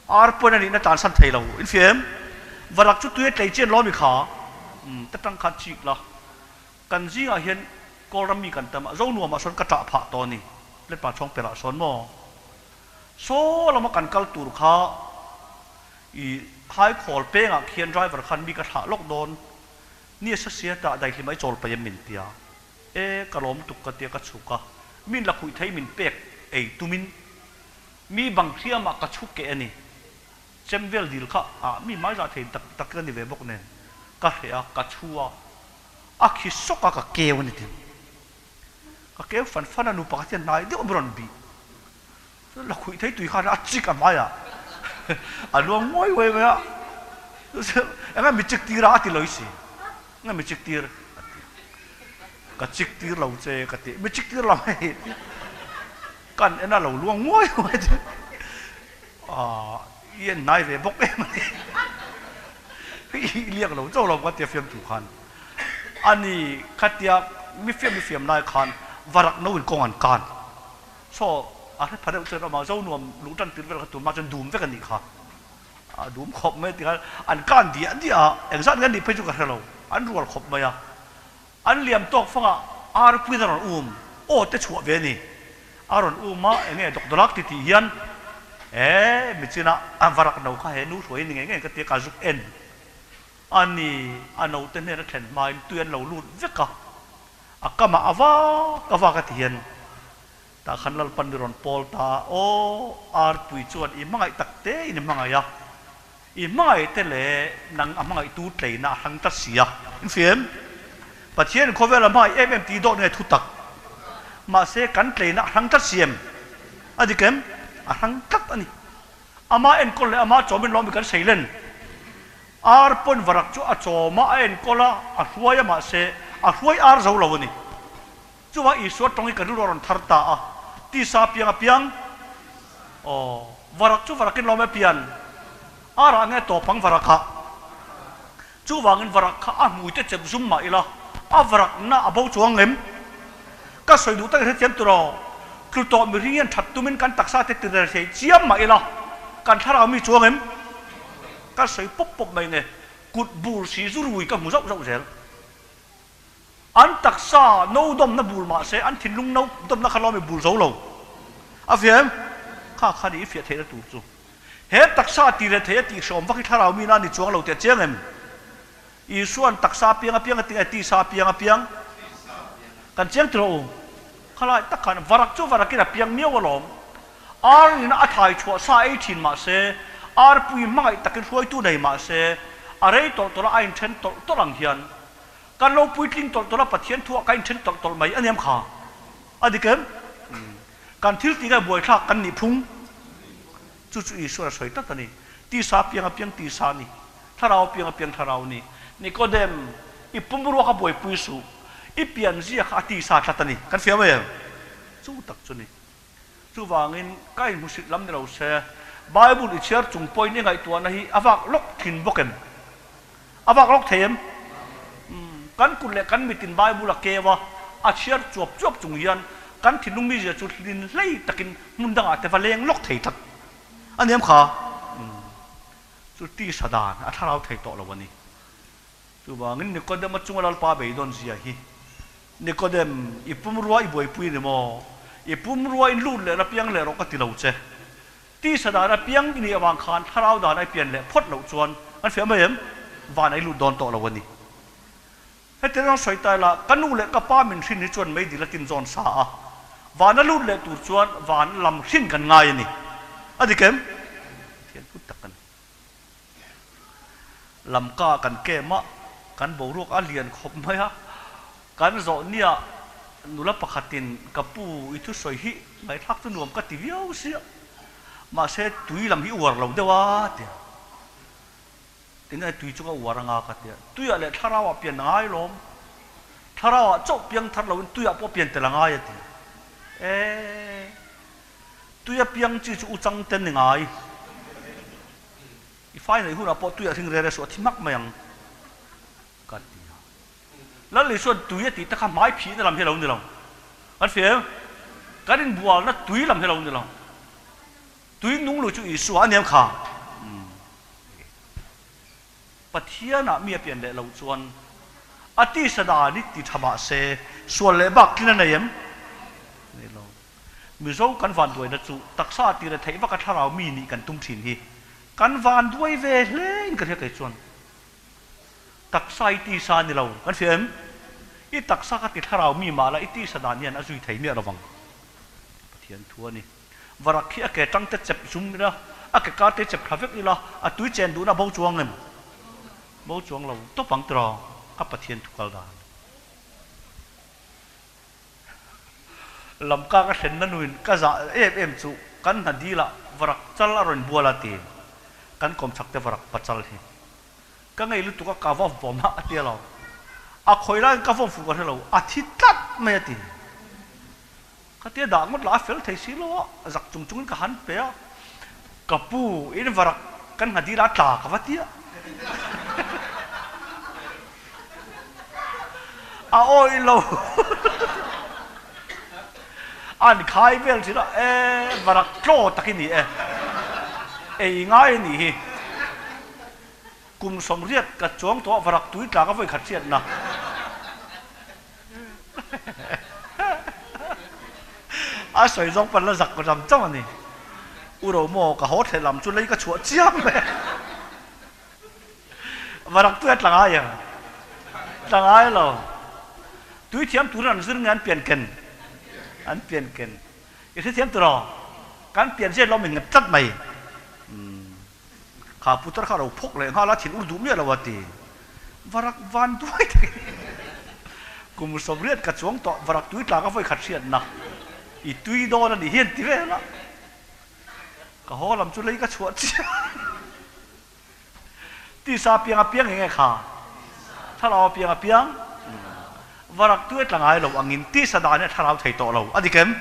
Ar pawn a nihna tlansan thei lo. In hria em? Varak chu tui a tlei chian lawmi kha. Umm, ta tang khan chik la. Kan zingah hian Kawlram mi kan tam a, Zonuamah sawn ka ṭah phah tawh a ni. Letpa chhawng perah sawn maw? Saw lama kan kal tur kha i Haikhawl pengah khian driver khan mi ka thlah lawk dawn. Ni a sa sia tah daihlim a i chawl paih em min tia. E, ka lawm tuk ka tia ka chhuk a, min la khuih thei min pek ei tumin mi bang hriamah ka chhuk keh a ni. Chem vel dil kha ah mi hmai zah thei tak tak ka ni ve bawk nen ka hreh a, ka chhu a, a khi sawk a ka keu a ni tin. Ka keu fan fan a, nupa kha hian hnai deuh a mi rawn bih. La khuih thei tui khan a chik a hmaiah a luang nguai nguai mai a, eng nge mi chik tir a a ti lo i si, eng nge mi chik tir a ti, ka chik tir lo che ka ti, mi chik tir lo hei kan en a lo luang nguai nguai chu ah i en hnai ve bawk em a ni, i liak lo chauh lo ka ti a fiamthu khan a ni khatia mi fiam mi fiam lai khan varak no in kawng an kan. Saw a hre pha deuh chuan awm a, Zonuam luh tan tir vel kha tunhma chuan dum vek a nih kha. A dum khawp mai tikhan an kan diah diah a, engzat nge an nih phei chu ka hre lo, an rual khawp mai a. An liam tawk fangah arpuiin a rawn um, aw te chhuah ve a ni. A rawn um a, eng nge Doctor ti tih hian e michina a varak no kha he nu hruai ni ngei ngei ka tia ka zuk en a ni, a note hnen a thlen hmain tui an lo lut vek a. A kamah a vak a vak a ti hian tah khan Lalpan mi rawn pawl ta a, Aw, Arpui chuan i hmangaih tak te in i hmangaih a, i hmangaih te leh nang a hmangaihtu tleina a hrang ta si a. In hria em? Pathian khawvel a hmangaih em em tih dawt nge thutak? Mahse kan tleina a hrang tlat si em? A dik em? A hrang tlat a ni. Ama enkawl leh ama chawmin lawm i kan seilen. Ar pawn varak chu a chawm a, a enkawl a, a hruai a mahse a hruai ar zo lo a ni. Chuvang Isua tawng hi ka rilru a rawn thar ta a, tisa piang a piang, aw, varak chu varakin lawm e pian, ar ah nge tawp ang varak ah. Chuvangin varak kha a hmui te chep zum mah ila, a varak na a bo chuang lem. Ka sawi duh tak i hrethiam tur aw, tlu tawh mihring hian that tumin kan taksa te tirel thei chiam mah ila, kan thlarau mi chuang em? Ka sawi pawp pawp mai nge, kut bur si zu rui ka hmu zauh zauh zel. An taksa no dawmna bur mah se an thinlung no dawmna kha lawmi bur zo lo. A fiah em? Kha kha ni i fiah theihna tur chu. He taksa ti leh thei a tih hreawm vak hi thlarau mi na ni chuang lo tih a chiang em? Isua'n taksa piang a piang a ti nge tisa piang a piang? Kan chiang tiraw u? Khalai tak khan varak chu varakin a piang miau alawm. Ar in a thai chhuah sa ei thin mah se, arpui hmangaih takin hruaitu nei mah se, a rei tawlh tawlh a, a inthen tawlh tawlh ang hian kan lo puitling tawlh tawlh a, Pathian thuah ka inthen tawlh tawlh mai a niam kha. A dik em? Kan thil tih nge buaithlak kan nih phung? Chu chu Isuan a sawi tlat a ni. Tisa piang a piang tisa a ni. Thlarau piang a piang thlarau a ni. Nikodem, i pumrua kha buaipui suh. I pianzia kha a tisa tlat a ni. Kan fiam em? chu tak chu ni. Chuvangin ka inhmusit lam ni lo se, Bible i chhiar chung pawhin i ngaihtuahna hi a vak lawk thin bawk em? A vak lawk thei em? Umm, kan kut leh kan mitin Bible a keu a, a chhiar chuap chuap chung hian kan thinlung mizia chu hlin hlei takin hmun dangah te va leng lawk thei tlat a ni em kha? Umm, chu tisa dan a thlarau thei tawh lo a ni. Chuvangin Nikodema chunga Lalpa beidawn zia hi Nikodem, i pumrua i buaipui a ni maw? I pumrua in lut leh la piang leh rawh ka ti lo che. Tisa dan a piang i nih avang khan thlarau dan a i pian leh phawt loh chuan kan fiah mai em? Van a i lut dawn tawh lo a ni. Heti reng sawi ta ila, ka nu leh ka pa min hrin hi chuan meidil a tin zawn sa a, van a lut leh tur chuan van lam hrin kan ngai a ni. A dik em? Thian put tak a ni. Lamka kan kem a, kan boruak a lian khawp mai a, kan zawh nia nula pakhatin ka pu i thusawi hi ngaihthlak chu nuam ka ti viau sia, mahse tui lam hi uar lo deuh a tia, tinge tui chu ka uar anga ka tia, tuiah leh thlarauah pian a ngai lawm, thlarauah chauh piang thar loin tuiah pawh pian tel a ngai a ti, e. Tui a piang chi chu u chang ten ni ngai. I fai nei hunah pawh tui a hring re re suah thi hmak mai ang ka ti a. Lal Isuan tui a tih te kha hmai phihna lam hi a lo ni lo. Kan hria em? Kan inbualna tui lam hi a lo ni lo. Tui nung lui chu Isua a niam kha. Pathianah mi a pian leh loh chuan a tisa dan i ti tha mah se sual leh bak tlin a nei em? Nei lo. Mizo kan vanduaina chu taksa tire theih vaka thlarau mi nih kan tum thin hi kan vanduai ve hle in ka hria kei chuan taksa i tisa ni lo kan hria em? I taksa ka ti thlarau mi mah la i tisa dan hian a zui thei miah lovang Pathian thu a ni. Varak hi a ke tang te chep zum ila a ke kar te chep thla vek ila a tui chen duhna bo chuang em? Bo chuang lo tawp ang tiraw ka Pathian thu kal dan. Lamka ka thlenna nuin ka zah em em chu kan hna dilah varak chal a rawn bual a ti. Kan kawmchhak te varak pachal hi ka ngei lutuk a ka va vawm a a ti lo. A khawi laiin ka vawm fuh ka hre lo, a thi tlat mai a ti. Khatia dah ngawt lah a fel thei si lo a, zak chung chungin ka han pe a, ka pu in varak kan hna dil a tla ka va ti a. A awih lo an khai vel thin a, e varak tlaw tak i ni e, ei ngai a nih hi. Kum 80 ka chuang tawh a varak tui tla ka vawi khat hriatna. A sawi zawng pawn la zak ram chauh a ni. U Romo ka haw thleh lam chu lei ka chhuah chiang mai a. Varak tui a tla ngai ang. Tla ngai lo. Tui thiam turin an zir nge an pian ken? An pian ken. I hrethiam tiraw? Kan pian zet lo min nghet tlat mai. Kha putar kha a lo phawk leh nghal a, thin ur duh miah lo a ti. Varak van duai tak in kum 80 ka chuang tawh, varak tui tla ka vawi khat hriatna i tui dawn a nih hi an ti vel a. Ka haw lam chu lei ka chhuah chiah. Tisa piang a piang eng nge kha? Thlarau a piang a piang? Varak tui a tla ngai lo angin tisa dan hi a thlarau thei tawh lo a dik em?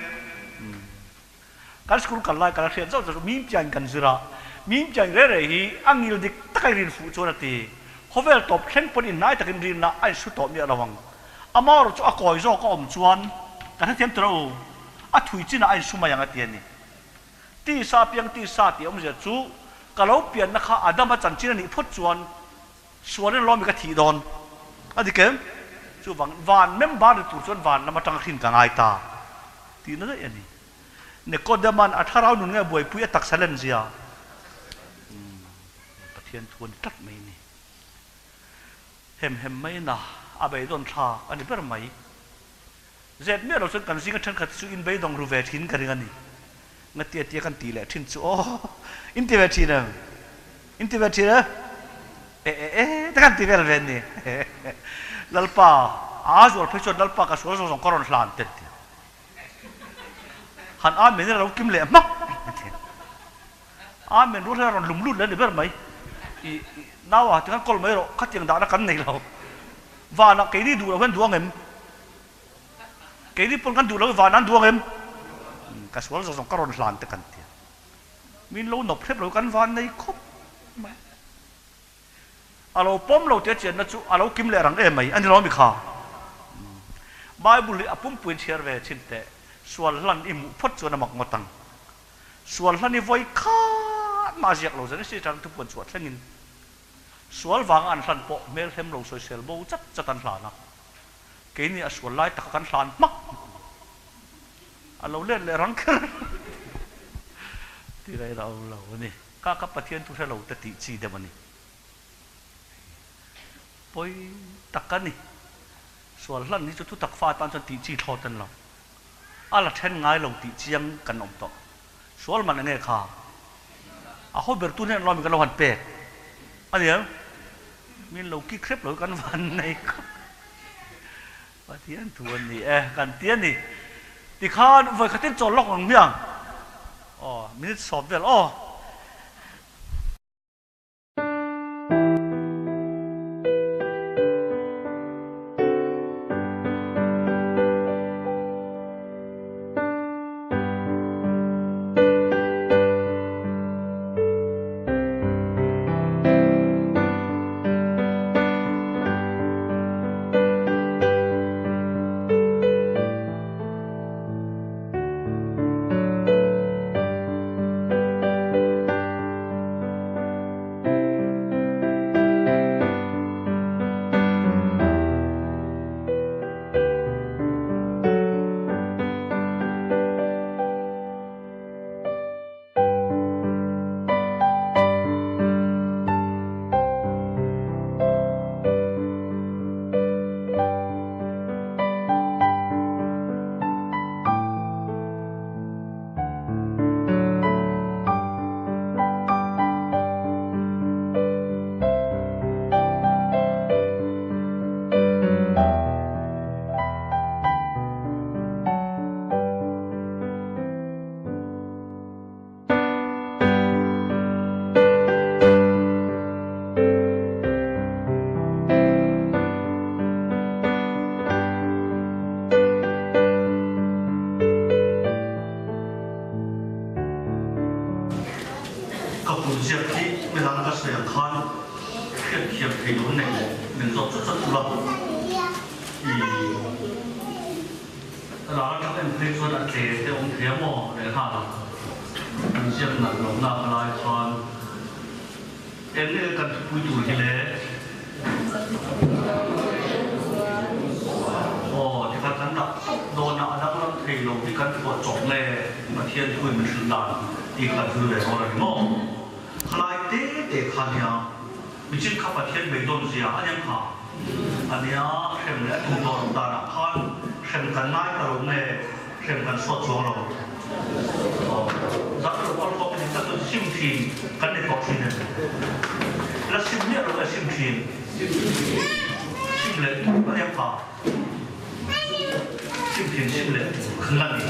Kan school kal lai kan hriat zauh zauh chu mim chiain kan zir a, mim chiain reh reh hi a ngil dik taka i rin fuh chuan a ti. Khawvel tawp thleng pawn inhnai takin rinna a insu tawh miah lo ang. Amaherawh chu a kawi zawk a awm chuan kan hrethiam tura u, a thui chinah a insu mai ang a ti a ni. Tisa piang tisa tih awmzia chu ka lo pianna kha Adama chanchin a nih phawt chuan Sualin lawmi ka thih dawn a dik em? Chuvang van member ni tur chuan van lam atanga hrin ka ngai ta tihna daih a ni. Nikodema'n a thlarau nun nge buaipui a taksa len zia Pathian thu a ni tlat mai ni. Hem hem mai na a beidawn thlak a ni ber mai. Zet miah lo chuan kan zinga thenkhat chu in beidawng ru ve thin ka ring a ni. Ngatia tia kan tih leh thin chu aw in ti ve thin em? In ti ve thin e? E e e te kan ti vel ve ni. Lalpa a zual phei chuan Lalpa ka sual zawng zawng ka rawn hlan te ti. Han Amen in a lo kim leh hmak ti. Amen rual hian a rawn lum lut leh a ni ber mai. I naua ti khan kawl mai rawh khatiang dahna kan nei lo. Vanah keini duh lo hian duh ang em? Keini pawn kan duh lo i vanah an duh ang em? Ka sual zawng zawng ka rawn hlan te kan tia. Min lo nawp hrep lo kan van nei khawp mai. A lo pawm lo tia chianna chu a lo kim leh rang em mai a ni lo mi kha. Bible hi a pumpui chhiar ve chin teh sual hlan i hmuh phawt chuan a mak ngawt ang. Sual hlan i vawi khat mah a ziak lo zan i si tang thupuan chhuah thlengin sual vanga an hlan pawh hmel hem lo sawisel bo chat chat an hlan a. Keini a sual lai taka kan hlan hmak a lo let leh rang kher tih rei lo lo a ni. Ka ka Pathian thu hre lo te tih chi deuh a ni. Pawi tak a ni. Sual hlan hi chu thutak fa atan chuan tih chi thlawt a ni lo. A la then ngai lo tih chiang kan awm tawh. Sual man enge kha? A haw ber tu hnen lawmin kan lo han pek a ni ang. Min lo kik hrep lo hi kan van nei khawp. Pathian thu a ni e kan ti a ni. Tikhan vawi khatin chawl lawk ang hmiang. Aw minute sawm vel aw. Ka kut ziak hi midang ka sawi ang khan hriatthiam thei lo nei maw min zawt chat chat ula i ral atang en phei chuan a tle te awm thei a maw leh nghal a an ziak nalh lo nak lai khan Eng nge kan thupui tur hi le? Aw, tikhan kan dah tawp dawn a, a danglam thei lo hi kan phuah chawp nge Pathian thuin min hrilh dan tih kha thil ve dawn a ni maw? Khalai te te kha nia, michin kha Pathian beidawn zia a nia kha a nia, hrem leh a tum tawh loh danah khan hrem kan ngai ta lo nge hrem kan suat chuang lo. Aw, zan lo kal khawp in ka chuan sim thin kan ni tawh thin em? La sim miah lo e sim thin. Sim leh tur a nia pha. Sim thin sim leh tur kan la ni.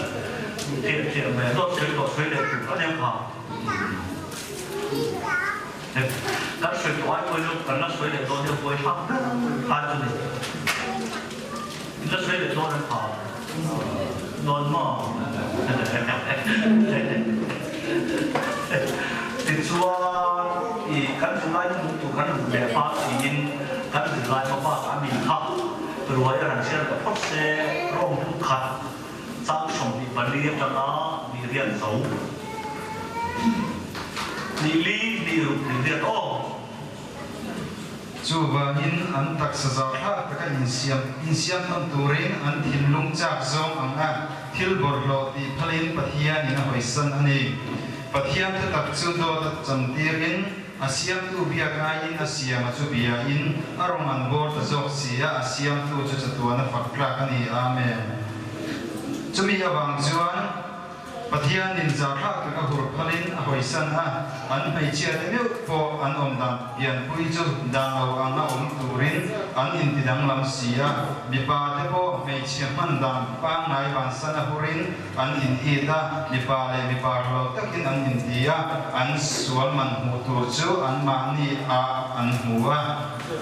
Chiah chiah mai a, dawt sawi tawh sawi leh tur a nia pha. Kan sawi tawh ai pawhin kan la sawi leh dawn nia buai thlak ber khan chu ni. In la sawi leh dawn em pha? Dawn maw? Tichuan i kan zirlai hmuh tur kan hmuh leh hma siin kan zirlai hmabak a min kha ruai a han chhiar ta phawt se rawng hmu khat chang 24 atanga ni riat zo ni li ni ruk ni riat aw. Chuvangin an taksa zahthlak taka insiam insiam tawn turin an thinlung chak zawng ang a thil bawlhhlawh tih phalin Pathianin a hawisan a ni. Pathian thutak chu dawt a chantirin a siamtu biak aiin a siama chu biain a rawng an bawr ta zawk si a, a siamtu chu chatuan a fak tlak a ni. Amen. Chumi avang chuan. Pathianin zahthlak taka hur phalin a hawisan a, an hmeichhiate meuh pawh an awm dan pianpui chu dan lo anga awm turin an inti danglam si a, mipate pawh hmeichhia hman dan pangngai vansan a hurin an in it a, mipa leh mipa hre lo takin an inti a, an sual man hmuh tur chu anmahni ah an hmu a.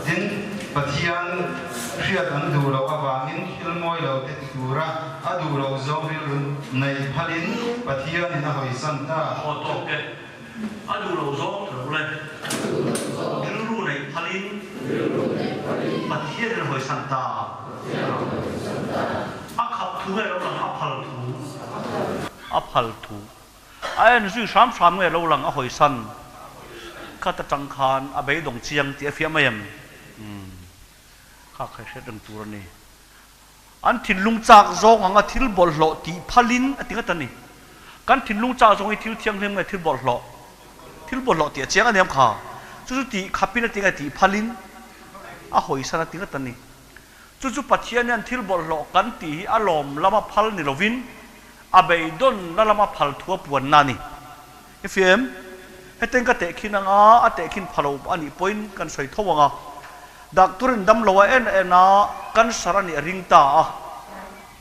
Tin, Pathian. Hriat an duh loh avangin thil mawi lo te ti tura a duh loh zawng rilru neih phalin Pathianin a hawisan ta. Aw tawk e, a duh loh zawng ti lo le. Rilru neih phalin Pathianin a hawisan ta. A khap thu nge lo lang a phal thu? A phal thu. A en zui hram hram nge lo lang a hawisan khat atang khan a beidawng chiang tih a fiah mai em? Umm kha kha i hriat reng tur a ni. An thinlung chak zawng anga thil bawlhhlawh tih phalin a ti ngat a ni. Kan thinlung chak zawng hi thil thianghlim nge thil bawlhhlawh? Thil bawlhhlawh tih a chiang a ni em kha? Chu chu tih khapin a ti nge tih phalin a hawisan a ti ngat a ni. Chu chu Pathian hian thil bawlhhlawh kan tih hi a lawm lama phal ni lovin a beidawnna lama phal thu a puanna a ni. I fim, hetiang ka tehkhin anga a tehkhin pha lo a nih pawhin kan sawi tho ang a. Doctor-in damlo a en en a, cancer a nih a ring ta a.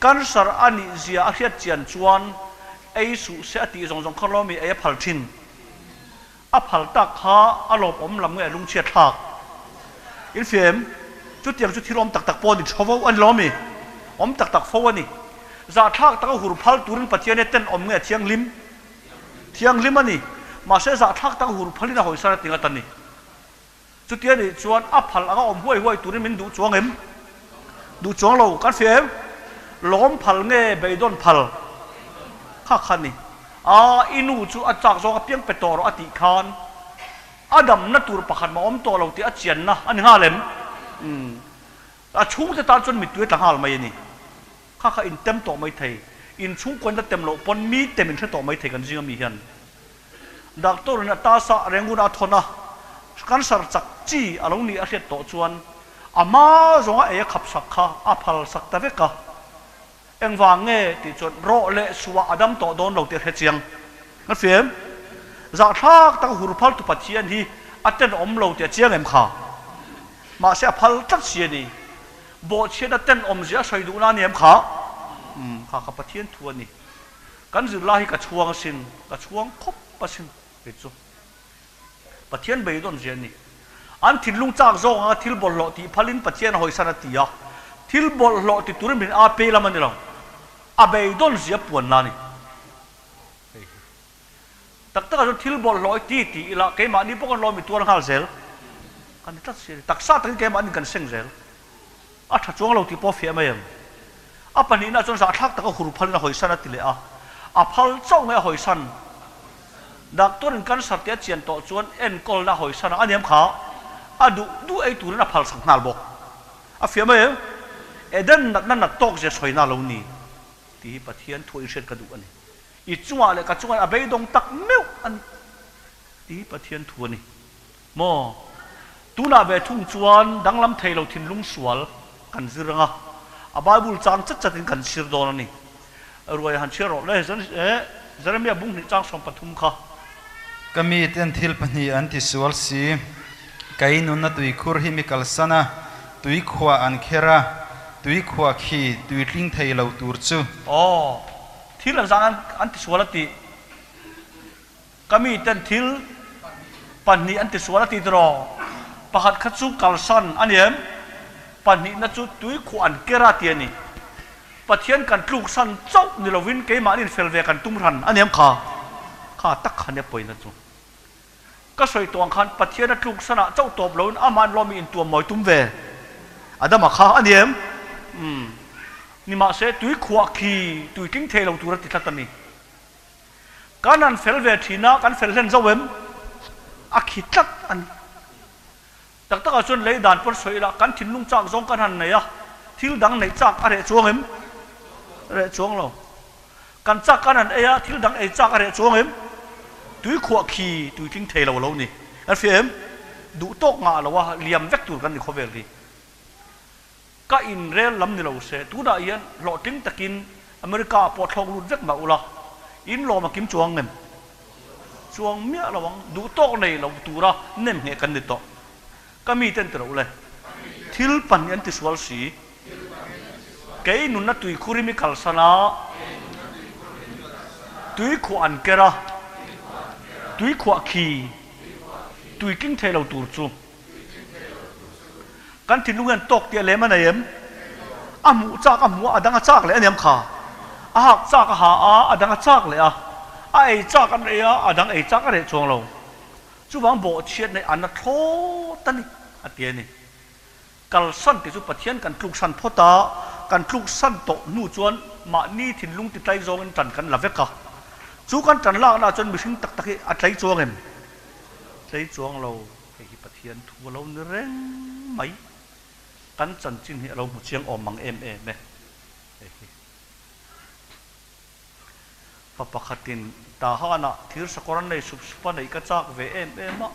Cancer a nih zia a hriat chian chuan ei suh se a tih zawng zawng kha lawmi ei a phal thin. A phal tak kha a lawmawm lam nge a lungchhiat thlak. Infim, chutiang chu thil awm tak tak pawh a ni tho vo a ni lawmi? Awm tak tak fo a ni. Zahthlak taka hur phal turin Pathian hi tenawm nge a thianghlim? Thianghlim a ni. Mahse zahthlak taka hur phalin a hawisan a ti ngat a ni. Chutia nih chuan a phal anga awm huai huai turin min duh chuang em? Duh chuang lo, kan hria em? Lawm phal nge beidawn phal? Kha kha ni. A, i nu chu a chak zawng a piang pe tawh rawh a tih khan a damna tur pakhat mah awm tawh lo tih a chianna a ni nghal em? Umm. A chhungte tan chuan mittui a tla nghal mai a ni. Kha kha in tem tawh mai thei. In chhungkuain la tem loh pawn mi tem in hre tawh mai thei kan zinga mi hian. Doctor in a tasa rengun a thawn a, cancer chak chi a lo nih a hriat tawh chuan a hma zawnga ei a khap sak kha a phal sak ta vek a. Engvang nge tih chuan rawh leh suah a dam tawh dawn lo tih a hre chiang. Ka hria em? Zahthlak taka hur phal tu Pathian hi a tenawm lo tih a chiang em kha? Mahse a phal tlat si a ni. Bawhchhiatna tenawm zia a sawi duhna a ni em kha? Umm kha ka Pathian thu a ni. Kan zirlai hi ka chhuang asin, ka chhuang khawp asin kei chu. Pathian beidawn zia a ni. An thinlung chak zawk anga thil bawlhhlawh tih phalin Pathian a hawisan a ti a. Thil bawlhhlawh ti turin min a pe lam a ni lo. A beidawn zia puanna a ni. Hei hi. Tak takah chuan thil bawlhhlawh hi ti ti ila keimahni pawh kan lawm i tuar nghal zel. Kan ni tlat si a ni. Taksa takin keimahni kan seng zel. A tha chuang lo tih pawh a fiah mai ang. A pahnihna chuan zahthlak taka hur phalin a hawisan a ti leh a. A phal chauh nge a hawisan? Doctor in cancer tih a chian tawh chuan enkawlna a hawisan a, a niam kha a duh duh ei turin a phal sak nghal bawk. A fiah mai ang. Eden natna nat tawk zia sawina lo ni tih hi Pathian thu inhriat ka duh a ni. I chungah leh ka chungah a beidawng tak meuh a ni tih hi Pathian thu a ni. Maw? Tunah ve thung chuan danglam thei lo thinlung sual kan zir ang a, a Bible chang chat chatin kan chhir dawn a ni. Ruai han chhiar rawh le, Jeremia bung hnih chang 13 kha. Ka miten thil pahnih an ti sual si, kei nunna tuikhur hi mi kalsan a, tuikhuah an kher a, tuikhuah khi tuitling thei lo tur chu. Aw, thil an zang an ti sual a tih. Ka miten thil pahnih an tisual a ti tiraw? Pakhat kha chu kalsan a ni em? Pahnihna chu tuikhuah an ker a ti a ni. Pathian kan tluksan chauh ni lovin keimahni fel ve kan tum hran a ni em kha? Kha tak kha nia pawina chu. Ka sawi tawh ang khan Pathian a tluksanah chauh tawp loin amah an lawmi intuam mawi tum ve Adama kha a ni em? Umm. Nimahse tuikhuah khi tuitling thei lo tur a ti tlat a ni. Kan han fel ve thin a, kan fel hlen zo em? A khi tlat a ni. Tak takah chuan lei dan pawn sawi ila, kan thinlung chak zawng kan han nei a, thil dang neih chak a reh chuang em? Reh chuang lo. Kan chak kan han ei a, thil dang ei chak a reh chuang em? Tui khuah khi tui tling thei lo lo ni. Kan hria em? Duh tawk ngah lo a, liam vek tur kan ni khawvel hi. Ka inrel lam ni lo se, tunah hian hlawhtling takin America ah pawh thlawk lut vek mah ula, in lawm a kim chuang ngem? Chuang miah lo ang, duh tawk nei lo tura nem ngheh kan ni tawh. Ka miten ti ro le, thil pan hi an ti sual si. Kei nunna tuikhur hi mi kalsan a, tuikhuah an ker a, tuikhuah khi, tuitling thei lo tur chu. Kan thinlung hian tawk tih a lem a nei em? A hmuh chak a hmuh a, a dang a chak leh a niam kha. A hak chak a ha a, a dang a chak leh a. A ei chak an ei a, a dang ei chak a reh chuang lo. Chuvang bawhchhiat nei an a thlawt a ni, a ti a ni. Kalsan tih chu Pathian kan tluksan phawt a, kan tluksan tawh hnu chuan mahni thinlung ti tlai zawngin tan kan la vek a. Chu kan tan laknaah chuan mihring tak tak hi a tlai chuang em? Tlai chuang lo. Hei hi Pathian thu a lo ni reng mai. Kan chanchin hi a lo hmu chiang awm ang em em e. Hei hi. Pa pakhatin Tahanah thir sakawr an nei sup sup a neih ka chak ve em em a,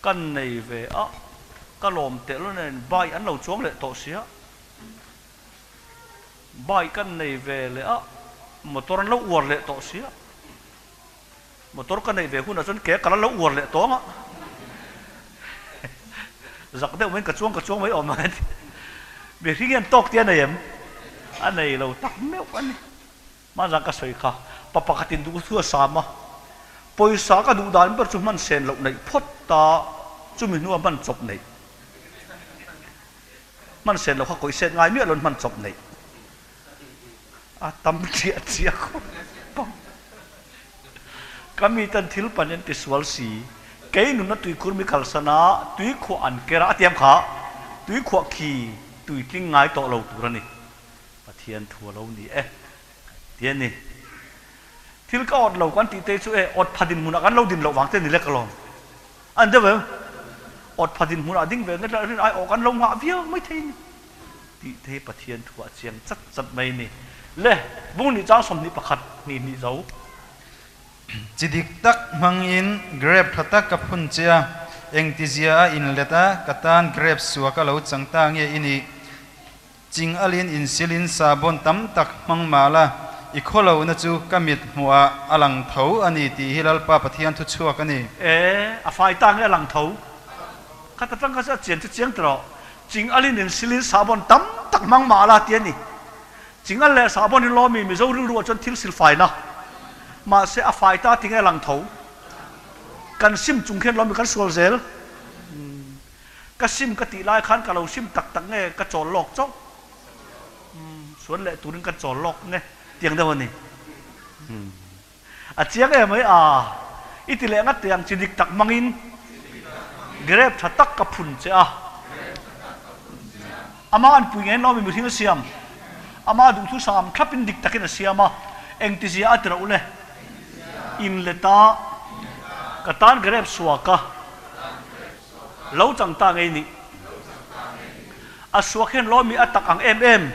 kan nei ve a, ka lawm teh lo nen bike an lo chuang leh tawh sia. Bike kan nei ve leh a, motor an lo uar leh tawh sia. Motor ka neih ve hunah chuan ke ka la lo uar leh tawng a, zak deuh maiin ka chuang ka chuang mai awm ang a ti. Mihring hian tawk te a nei em? A nei lo tak meuh a ni. Hmanzan ka sawi kha, pa pakhatin duh thu a sam a, pawisa ka duh dan ber chu hman sen loh neih phawt ta, chumi hnua hman chawp neih. Hman sen loh kha kawih set ngai miah loin hman chawp neih. A tam chiah chiah khawp ang. Ka mi tan thil pan in tisual si. Kei nunna tuikhur mi kalsan a, tuikhuah an ker a, a tiam kha tuikhuah khi tuitling ngai tawh lo tur a ni. Pathian thu a lo ni e ti a ni. Thil ka awt lo kan tih te chu e awt pha dinhmunah kan lo din loh vang te ni lek alawm. An deuh em? Awt pha dinhmunah ding ve nge rin ai awh kan lo nghah viau mai thei ni. Tih te hi Pathian thu ah chiang chat chat mai ni. Le, bung nih chang 21 hnih hnih zo. Chi dik tak hmangin grep tha tak ka phun che a, engtizia a inlet a, ka tan grep suak a lo chang ta nge i nih? Ching alin insilin sabon tam tak hmang mah la, i khawlohna chu ka mit hmuhah a lang tho a ni tih hi Lalpa Pathian thu chhuak a ni. E, a fai ta nge a lang tho? Khat atang kha chu a chian chu chiang tawh. Ching alin insilin sabon tam tak hmang mah la ti a ni. Ching al leh sabon hi lawmi Mizo rilruah chuan thil silfaina. Mahse a fai ta ti nge a lang tho? Kan sim chung khian lawmi kan sual zel. Ka sim ka tih lai khan ka lo sim tak tak nge ka chawl lawk chauh. Suan leh turin ka chawl lawk nge tiang deuh a ni. A chiang em mai a, i ti leh ngat teh ang chi dik tak hmangin grep tha tak ka phun che a. Amah an pui ngei lawmi mihring a siam. Amah duhthu sam thlapin dik takin a siam a, engtizia a ti rauh le? In let a, ka tan grep suak a. Lo chang ta ngei nih. A suak hian lawmi a tak ang em em.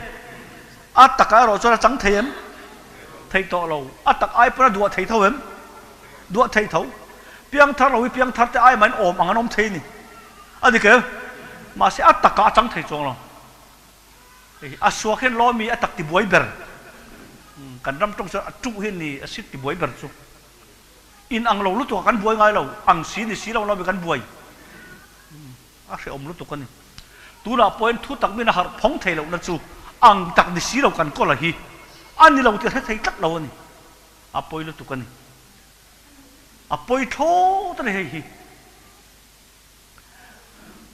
A takah erawh chuan a chang thei em? Thei tawh lo. A tak ai pawn a duah thei tho em? Duah thei tho. Piangthar lo hi piangthar te ai mahin awm ang an awm thei ni. A dik em? Mahse a takah a chang thei chuang lo. Hei hi a suak hian lawmi a tak tibuai ber. Kan ram tawng chuan a tuh hi a ni a sit tibuai ber chu. In ang lo lutuk a kan buai ngai lo, ang si ni si lo lo mi kan buai. A hrehawm lutuk a ni. Tunah pawhin thu tak min a harh phawng thei lohna chu ang tak ni si lo kan kawl a hi a ni lo tih a hre thei tlat lo a ni. A pawi lutuk a ni. A pawi thlawt a ni hei hi.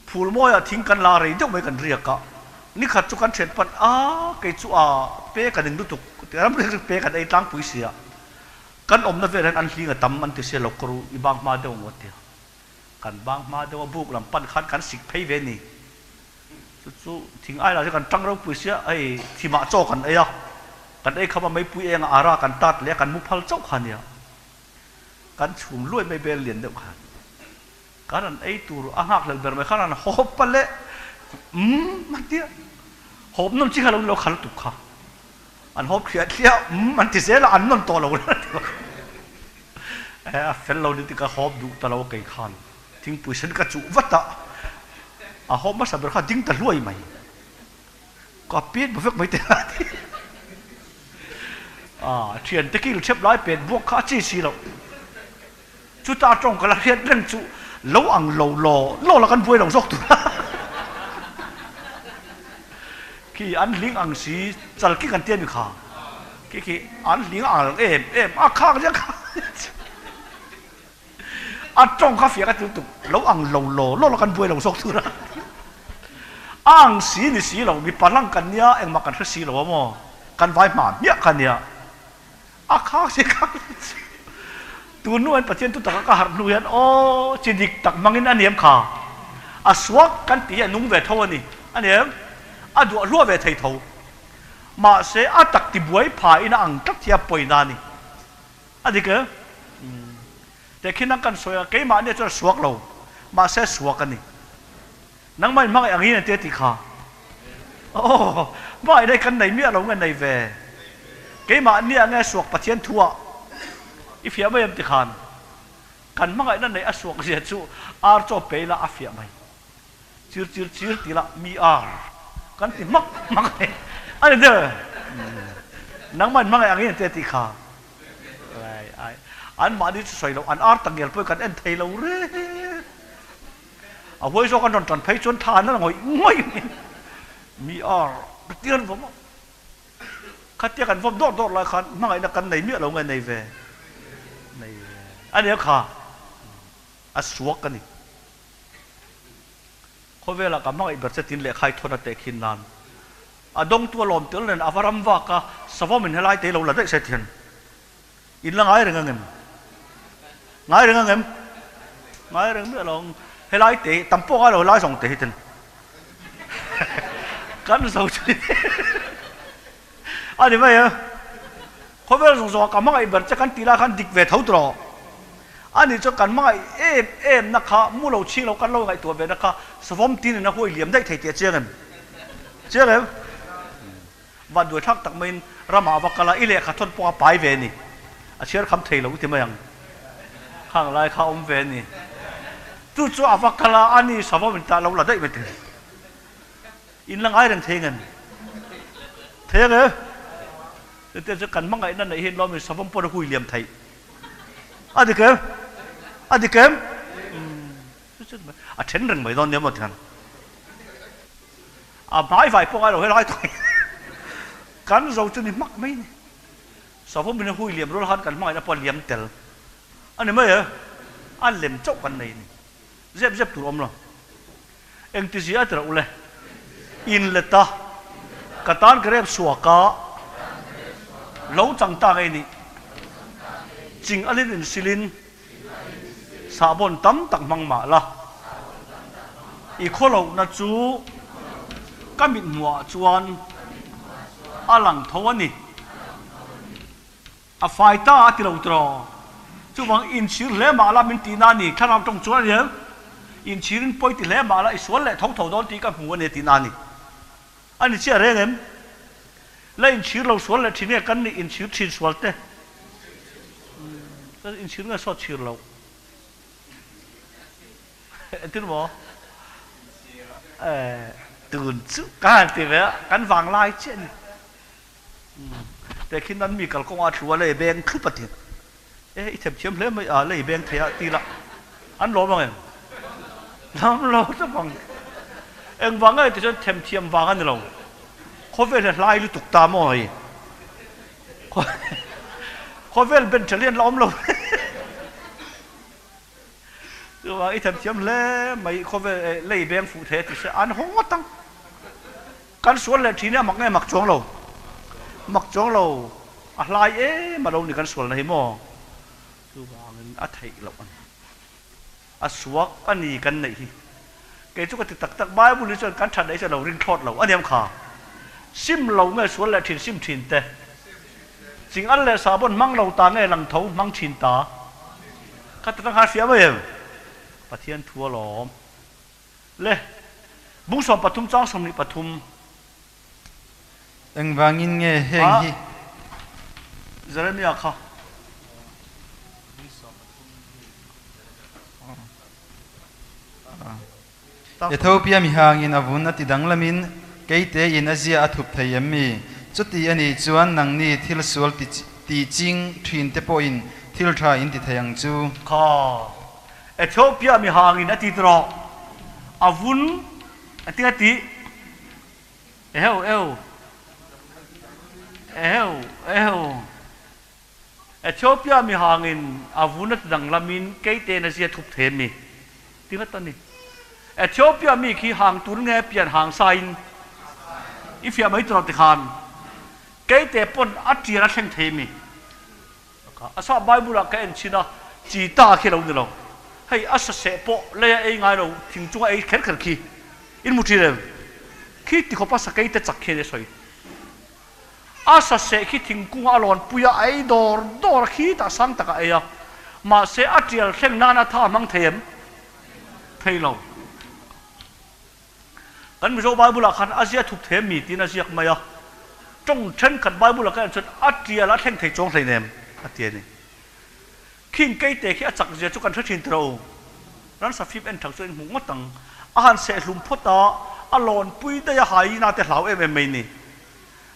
Phul mawiah thing kan la rei deuh mai kan riak a, nikhat chu kan thian pan a, kei chu a pe ka ning lutuk ti a, ram riak pe kan ei tlangpui sia, kan awmna vel hian an hling a tam an ti sia lo ka ru i bang hma deuh ngawt tia, kan bang hma deuh a buk lam pan khan kan sik phei ve ni, chu chu thing ai lah chu kan tang ropui sia hei thimah chaw kan ei a, kan ei kham a meipui eng a ara kan tat leh a kan mu phal chauh kha nia, kan chhum luai mai bel lian deuh khan. Kan an ei tur a nghak hlel ber mai khan an hawp a leh umm an ti a, hawp nawn chi kha lo ni lo khal tuk kha, an hawp thliah thliah umm an ti zel a an nawn tawh lo la ti bawk a, a fel lo ni tikah hawp duh ta lo kei khan thingpui sen ka chuh vat a, a hawp hmasa ber kha a ding ta hluai mai, ka pet bu vek mai te a ti a, thiante kil thep lai pet buak kha a chi si loh. Chuta tawng ka la hriat reng chu lo ang lo law law la kan buai lo zawk tur a. Khi an hling ang si chal khi kan tia mi kha. Khi khi an hling ang em em a khak nia kha. A tawng kha fiah ka ti lutuk lo ang lo law law la kan buai lo zawk tur a. A ang si ni si lo, mipa hlang kan nia, engmah kan hre si lo a maw? Kan vai hma hmiah kha nia. A khak si khak si. Tun hnu hian Pathian thu taka ka harh hnu hian aw chi dik tak hmangin a niam kha. A suak kan tih hi a nung ve tho a ni. A niam. A duah hluah ve thei tho. Mahse a tak ti buai pha in a ang tlat hi a pawina a ni. A dik em? Tehkhin ang kan sawi a, keimahni chuan a suak lo. Mahse suak a ni. Nangmah in hmangaih angin an ti a tih kha. Aw, hmangaih nei kan nei miah lo nge nei ve. Keimah nia nge suak Pathian thu ah i fiah mai em ti khan. Kan hmangaihna neih a suak zia chu ar chaw pe ila a fiah mai. Chir chir chir ti la mi ar kan ti hmak hmak a ni. A ni der. Nangmah in hmangaih angin an ti a tih kha. Ai ai. Anmahni chu sawi loh an ar tak ngial pawh kan en thei lo reng. A huai zawk an rawn tan phei chuan thla an la ngawih ngawih mai. Mi ar khatia an vawm a, khatia kan vawm dawr dawr lai khan hmangaihna kan nei miah lo nge nei ve, nei ve a nia kha a suak a ni. Khawvelah ka hmangaih ber che tin lehkha i thawn a teh khin nan a dawngtu a lawm tel nen a va ram vak a, savawm in helai te hi lo la daih se thian. In la ngai reng ang em? Ngai reng ang em? Ngai reng miah lo ang. Helai te hi, tam pawh ngai lo helai zawng te hi ten. Kan zo chu ni. A ni mai em? Khawvel zawng zawng ah ka hmangaih ber che kan tih lai khan dik ve tho tawh. A nih chuan kan hmangaih em em na kha mu lo chhing lo kan lo ngaihtuah ve na kha savawm tin in a huai liam daih thei tih a chiang em? Chiang em? Van duai thlak tak maiin ramah a va kal a, i lehkha thawn pawh a pai ve a ni. A chhiar kham thei lo ti mai ang. Khang lai kha a awm ve a ni. Chu chu a va kal a, a ni savawm in tah lo la daih mai thei. In la ngai reng thei ngem? Thei ang e. Chutiang chu kan hmangaihna neih hi lawmin savawm pawh a hui liam theih. A dik em? A dik em? A then reng mai dawn nia maw tikhan. A hmai vai pawh ngai lo helai tawh hi kan zo chu ni hmak mai ni. Savawm in a hui liam rual khan kan hmangaihna pawh a liam tel a ni mai e, a lem chauh kan nei a ni. Zep zep tur awm lo. Engti zia a ti rauh le? In let a, ka tan ka rep suak a, lo chang ta ngei nih. Ching alin insilin Sahbawn tam tak hmang mah la, i khawlohna chu ka mithmuhah chuan a lang tho a ni. A fai ta a ti lo tiraw? Chuvang inchhir hle mah la min tihna a ni, thlarau tawng chuan a ni em? Inchhirin pawi ti hle mah la i sual leh tho tho dawn tih ka hmu a ni a tihna a ni. A ni chiah reng em? La inchhir lo sual leh thin nge kan nih inchhir thin sual te? Ka inchhir nge sawt chhir lo? Entir maw? Eh, tun chu ka han ti ve a, kan vang lai chiah a ni. Tehkhin an mi kalkawngah a thlu a, lei beng thlup a ti. E, i themthiam hle mai a, lei beng thei a ti la, an lawm ang em? Lam lo ta vang. Engvang nge ti chuan themthiam vang a ni lo. Khawvel hi a hlai lutuk ta maw hei. Khawvel ben tha lian la awm lo. Chuvang i themthiam hle mai khawvel lei beng fuh thei a ti se an haw ngawt ang. Kan sual leh thin hi a mak nge mak chuang lo? Mak chuang lo, a hlai em a lo ni kan sualna hi maw? Chuvangin a theih loh a ni. A suak a ni kan neih hi. Kei chu ka ti tak tak, Bible hi chuan kan that neih chu a lo ring thlawt lo a niam kha. Sim lo nge sual leh thin sim thin te? Ching al leh sahbawn hmang lo ta nge lang tho hmang thin ta? Ka ti tak kha a hria mai em? Pathian thu alawm. Le, bung 13 chang 23. Engvangin nge heng hi? Jeremia kha. Ethiopia mihangin a vun a ti danglamin keite in a zia a thup thei em mi? Chuti a nih chuan nangni thil sual ti ching thin te pawhin thil tha in ti thei ang chu. Kha. Ethiopia mihangin a ti tawh a vun a ti a ti eheu eu eheu eheu Ethiopia mihangin a vun a ti danglamin keite in a zia thup thei a mi ti ngat a ni. Ethiopia mi khi hang tur nge pian hang sa in i fiah mai tur ti khan keite pawn a tial a thleng thei mi a sa Bible ah ka en chhin a cheetah khi lo ni lo hei a sa seh pawh lei a ei ngai lo thing chunga ei kher kher khi in mu thin em khi ti khawp a sa keite chak khi a sawi A saseh khi thingkung a lawn pui a, a ei dawr dawr a, khi tah sang tak a ei a. Mahse, a tial thleng nan a tha hmang thei em? Thei lo. Kan Mizo Bible ah khan a zia thup thei mi tiin a ziak mai a. Tawng thenkhat Bible ah ka en chuan a tial a thleng thei chuang hleinem a ti a ni. Khing keite khi a chak zia chu kan hre thin tiro. Ransa fim en thak chu in hmuh ngawt ang. A han sehhlum phawt a, a lawn pui daih a hyena te hlau em em mai ni.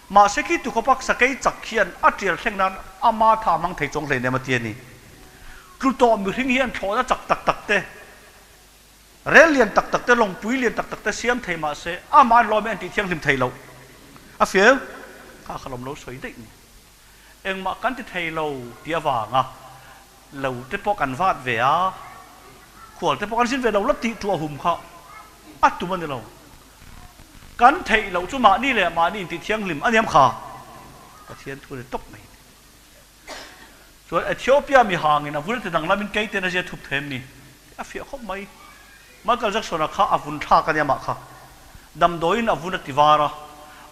Mahse khi tukhawpak sakei chak hian a tial thleng nan ama tha hmang thei chuang hleinem a ti a ni. Tlu tawh mihring hian thlawhna chak tak tak te, rel lian tak tak te, lawngpui lian tak tak te siam thei mahse amah an lawm hi an tih thianghlim thei loh. A fiel kha kha lawm lo sawi daih ni. Engmah kan ti thei lo tih avanga lo te pawh kan vat ve a, khual te pawh kan zin ve lo la tih tuah hum kha a tum a ni lo. Kan theih loh chu mahni leh mahni intih thianghlim a niam kha Pathian thu a ni tawp mai. Chuan Ethiopia mi hangin a vun a ti danglamin kei ten a zia thup them ni a fiah khawp mai. Michael Jackson-a kha a vun thlak a nia mah kha. Damdawiin a vun a ti var a,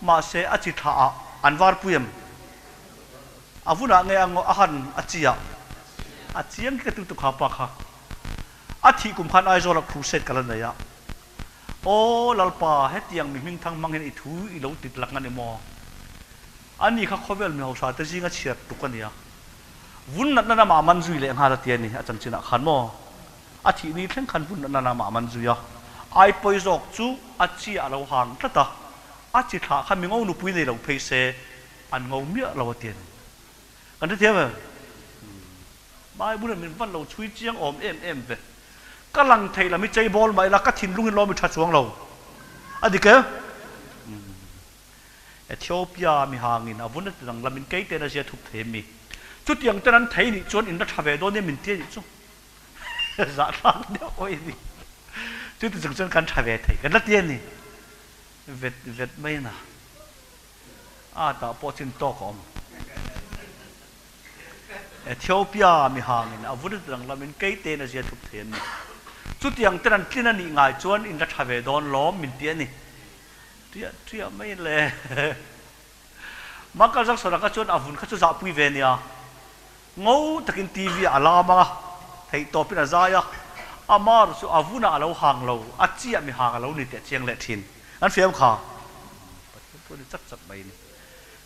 mahse a chi thlah ah an var pui em? A vunah nge a a han a chi ah? A chiang khi ka tu tu kha pa kha. A thih kum khan Aizawl ah crusade ka la nei a. Aw Lalpa, hetiang mi hmingthang hmang hian i thu i lo tit lak a ni maw? Ani kha khawvel mi hausa te zinga chhiar tuk a nia. Vun natna lamah a man zui leh nghal a ti a ni, a chanchinah khan maw? A thih ni thleng khan vun natna lamah a man zui a. Ai pawi zawk chu a chi a lo hang tlat a, a chi thlah kha mi ngo nupui nei lo phei se an ngo miah lo a ti a ni. Kan hrethiam em? Bible in min van lo chhui chiang awm em em ve. Ka lang thei lam hi chei bawl mah ila ka thinlung in lawm i tha chuang lo. A dik e? Ethiopia mi hangin a vun a ti danglam in kei ten a zia thup thei em mi? Chutiang ten an thei nih chuan in la tha ve dawn em min ti a nih chu. Zahthlak deuh awih a ni. Chuti chung chuan kan tha ve thei kan la ti a ni. Vet vet mai na. A tah pawh chin tawk a awm. Ethiopia mi hangin a vun danglam in kei tein a zia thup thei an ni. Chutiang ten an tlin a nih ngai chuan in la tha ve dawn lawm min ti a ni. Ṭiah ṭiah mai le. Michael Jackson-a kha chuan a vun kha chu zahpui ve nia. Ngo takin TV ah a lam a, theihtawpin a zai a, amah erawh chu a vunah a lo hang lo, a chiah mi hang a lo ni teh chiang leh thin. An fiam kha. Pathian thu a ni chat chat mai a ni.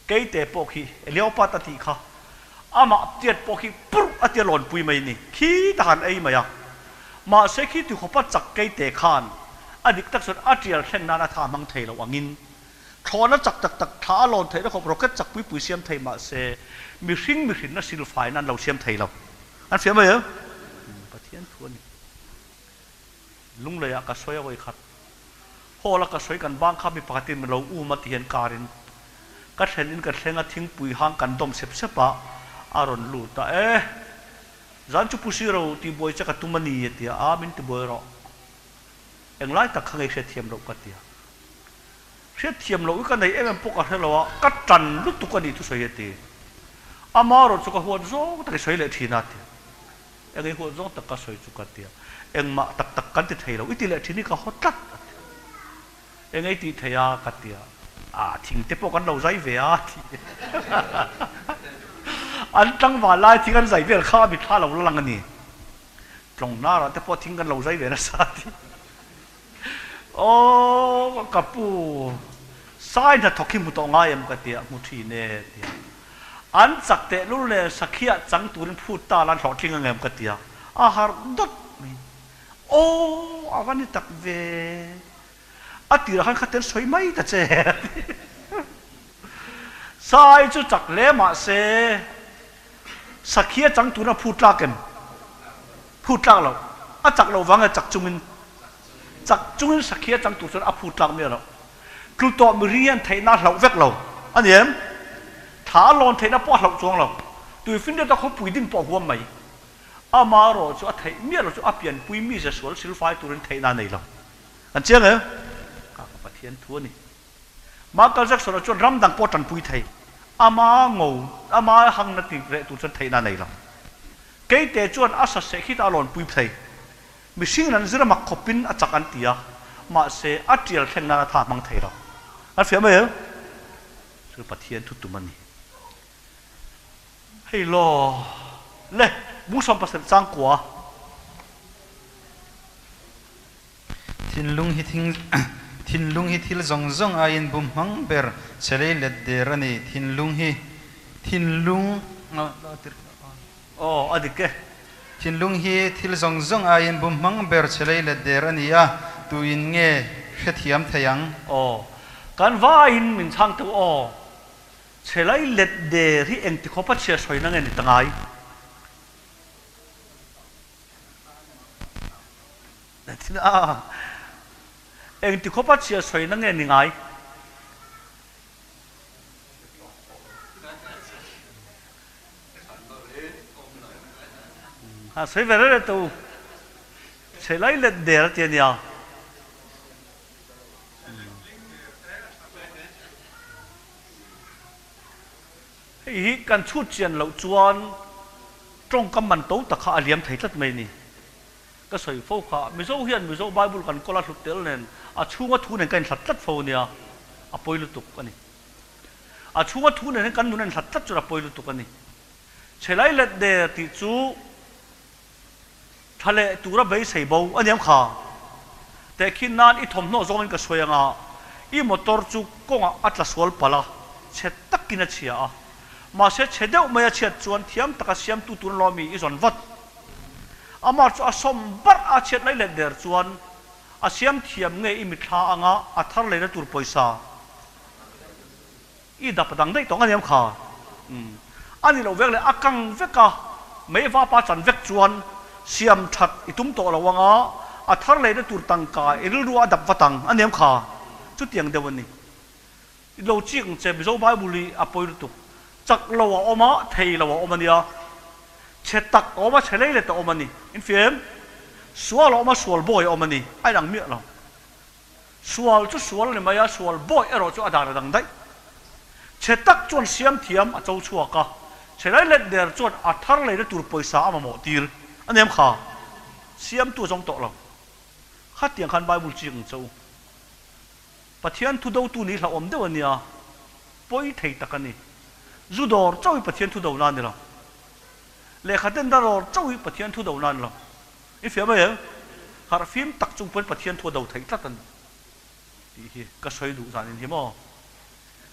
Keite pawh khi Leopard a tih kha amah tiat pawh khi purh a tia lawnpui mai a ni. Khi ta han ei mai a. Mahse khi tikhawpa chak keite khan a dik tak chuan a tial thleng nan a tha hmang thei lo angin Thlawhna chak tak tak thla a lawn theihna khawp rocket chak pui pui siam thei mahse mihring mihrinna silfaiin an lo siam thei lo. An hria mai em? Pathian thu a ni. Lungleiah ka sawi a vawi khat. Hall a ka sawi kan bang kha mi pakhatin min lo um a ti hian car in ka thlen in ka thleng a thingpui hang kan dawm sep sep a a rawn lut a e zan chu pu siro tibuai che ka tum a ni a ti a a min tibuai rawh englai tak kha ngei hriatthiam loh ka ti a. Hriatthiam loh hi ka nei em em pawh ka hre lo a, ka tan lutuk a nih thusawi a ti. Ama erawh chu ka huat zawng tak i sawi leh thin a ti. Eng i huat zawng tak ka sawi chu ka ti a, engmah tak tak kan ti thei lo, i ti leh thin hi ka haw tlat a ti. Eng ei tih thei a ka ti a, ah thing te pawh kan lo zai ve a ti. An tlangval lai thing an zai vel kha a mitthla lo la lang a ni. Tlawng hnarah te pawh thing kan lo zai ve nasa a ti. Aw ka pu, sai hnathawk hi hmu tawh ngai em ka ti a, hmu thin e ti a. An chak tehlul nen sakhiah chang turin phut ta la an hlawhtling ang em ka ti a, a harh dawt mai. Aw a va ni tak ve, a tirah khan khatel sawi mai ta che a ti. Sai chu chak hle mah se sakhiah chang turin a phut tlak em? Phut tlak lo. A chak lo vang e chak chungin chak chungin sakhi a chang tur chuan a phut tlak miah lo. Tlu tawh mihring hian theihna a hlauh vek lo a ni em? Thla a lawn theihna pawh a hlauh chuang lo. Tuifinriat a khawpui din pawh a huam mai. Amaherawh chu a theih miah lo chu a pianpui mi ze sual silfai turin theihna a nei lo. An chiang em? Ka ka Pathian thu a ni. Michael Jackson-a chuan ram dang pawh a tanpui thei. Ama ngo, ama hangna ti reh tur chuan theihna a nei lo. Keite chuan a saseh khi ta a lawnpui thei. Mihring an zir a mak khawpin a chak an ti a, mahse a tial thleng nan a tha hmang thei lo. An fiah mai em? Chu Pathian thu tum a ni. Hei law le, Bungsawm pasarih changkua. Thinlung hi thing Thinlung hi thil zawng zawng aiin bum hmang ber che lei let der a ni. Thinlung hi Thinlung Aw, a dik e. Thinlung hi thil zawng zawng aiin bum hmang ber che lei let der a ni a, tuin nge hrethiam thei ang? Aw, kan vaiin min chhang teuh aw. Che lei let der hi engti khawpa chhia sawi na nge ni ta ngai? Engti khawpa chhia sawi na nge ni ngai? Ha sawi ve rere teh u. Chhe lai let der a ti a nia. Hei hi kan chhut chian loh chuan tawngkam man to tak kha a liam thei tlat mai a ni. Ka sawi fo kha, Mizo hian Mizo Bible kan kawl a hlut tel nen a chhunga thu nen kan inhlat tlat fo a nia, a pawi lutuk a ni. A chhunga thu nen hian kan nun a inhlat tlat chuan a pawi lutuk a ni. Chhelai let der tih chu tha leh tura beisei bo a niam kha. Tehkhin nan i thawmhnaw zawngin ka sawi anga i motor chu kawngah a tla sual palh a, chhe takin a chhia a. Mahse chhe deuh mai a chhiat chuan thiam taka siamtu tur lawmi i zawn vat. Amah chu a sawm barh a chhiat lai let der chuan a siam thiam nge i mithla anga a thar leina tur pawisa I dap dang daih tawng a niam kha. Umm. A ni loh vek leh a kang vek a, mei vapa chan vek chuan siam that i tum tawh lo anga a thar lehna tur tangka i rilru a dap vat ang a niam kha. Chutiang deuh a ni. I lo chik ang che Mizo Bible hi a pawi lutuk. Chak lo a awm a, thei lo a awm a nia. Chhe tak a awm a, chhe lei let a awm a ni. Infiam? Sual a awm a, sual bawi a awm a ni. A inang miah lo. Sual chu sual a ni mai a, sual bawih erawh chu a dan a dang daih. Chhe tak chuan siam thiam a cho chhuak a, chhe lai let der chuan a thar leina tur pawisa a mamawh tir a nem kha. Siamtu a zawng tawh lo. Khatiang khan Bible chik ang che u. Pathian thu dotu nih hlauhawm deuh a nia, pawi thei tak a ni. Zu dawr chauh hi Pathian thu dona a ni lo. Lehkha ten dawr chauh hi Pathian thu dona a ni lo. I fiah mai em? Harh fim tak chung pawhin Pathian thu a do theih tlat a ni tih hi ka sawi duh zanin hi maw?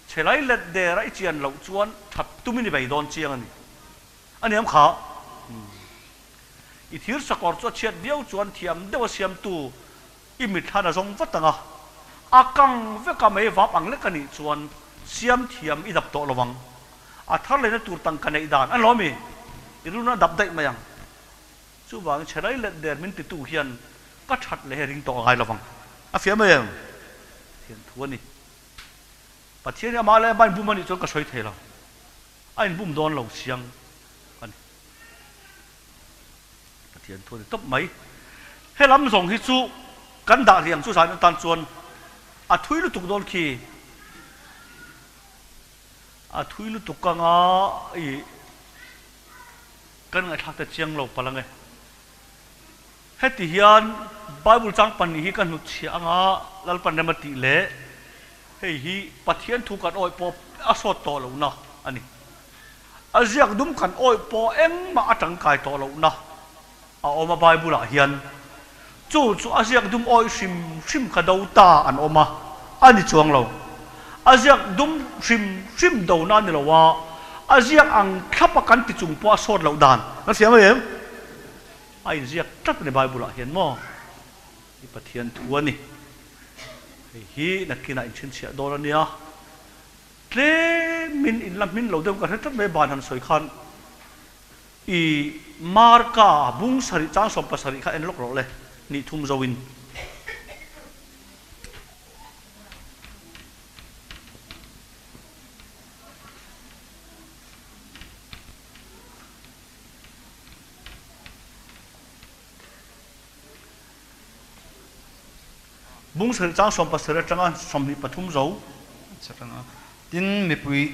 Chhe lai let der a i chian loh chuan that tumin i bei dawn chiang a ni. A niam kha. I thir sakawr chu a chhiat viau chuan thiam deuh a siamtu i mitthlan a zawng vat ang a, a kang vek a mei vap ang lek a nih chuan siam thiam i dap tawh lo ang. A thar lehna tur tangka neih dan a ni lo mi? I rilru a dap daih mai ang. Chuvangin chhelai let der min titu hian ka that leh hi ring tawh a ngai lovang. A fiah mai em? Pathian thu a ni. Pathian hi amah leh amah inbum a nih chuan ka sawi thei lo. A inbum dawn lo siang a ni. Pathian thu a ni tawp mai. He lam zawng hi chu kan dah riang chu zan atan chuan a thui lutuk dawn khi. A thui lutuk anga i. Kan ngaihthlak te chiang lo palh ange. Heti hian Bible chang pahnih hi ka hnutchhiah anga Lalpan rem a tih leh hei hi Pathian thu kan awih pawh a sawt tawh lohna a ni. A ziak dum kan awih pawh engmah a tangkai tawh lohna a awm a Bible ah hian. Chu chu a ziak dum awih hrim hrim kha do ta an awm a, a ni chuang lo. A ziak dum hrim hrim dona a ni lo a, a ziak ang thlap a kan ti chung pawh a sawt loh dan kan hria mai em? A inziak tlat a ni Bible ah hian maw? I Pathian thu a ni. Hei hi nakinah inchhinchhiah dawn a nia. Tlemin inla hmin lo deuh ka hre tlat mai ban han sawi khan. I Marka bung sarih chang 70 kha en lawk rawh le, nih thum zo in. Bung sarih chang 17 atanga 23 zo. Tin, mipui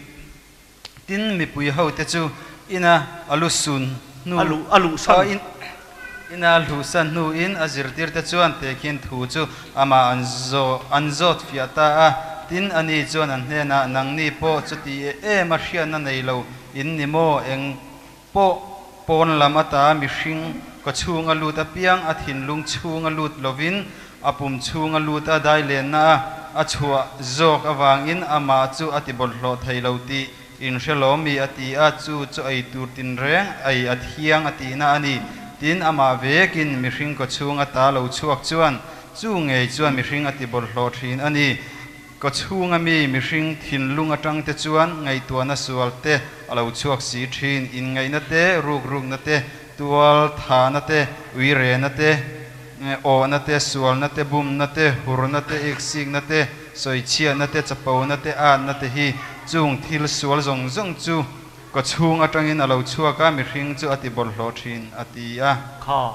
Tin, mipui hote chu ina a lusun hnu A luh a luhsan. Ina a luhsan hnuin a zirtirte chuan tehkhin thu chu amah an zawh an zawt fiah ta a. Tin, ani chuan an hnenah, Nangni pawh chuti em a hriatna nei lo in ni maw? Eng pawh pawn lam ata mihring kawchhung a lut apiang a thinlung chhung a lut lovin a pum chhung a lut a dai lenna a a chhuah zawk avangin amah chu a ti bawlhhlawh thei lo tih inhre lawm mi a ti a, chu chu ei tur tinreng ei a thiang a tihna a ni. Tin, amah vekin mihring kawchhung ata lo chhuak chuan chu ngei chuan mihring a ti bawlhhlawh thin a ni. Kawchhunga mi mihring thinlung atang te chuan ngaihtuahna sual te a lo chhuak si thin. Inngaihna te, rukrukna te, tual thahna te, uirena te, awhna te, sualna te, bumna te, hurna te, iksikna te, sawichhiatna te, chapona te, atna te hi chung thil sual zawng zawng chu kawchhung atangin a lo chhuak a, mihring chu a ti bawlhhlawh thin, a ti a. Kha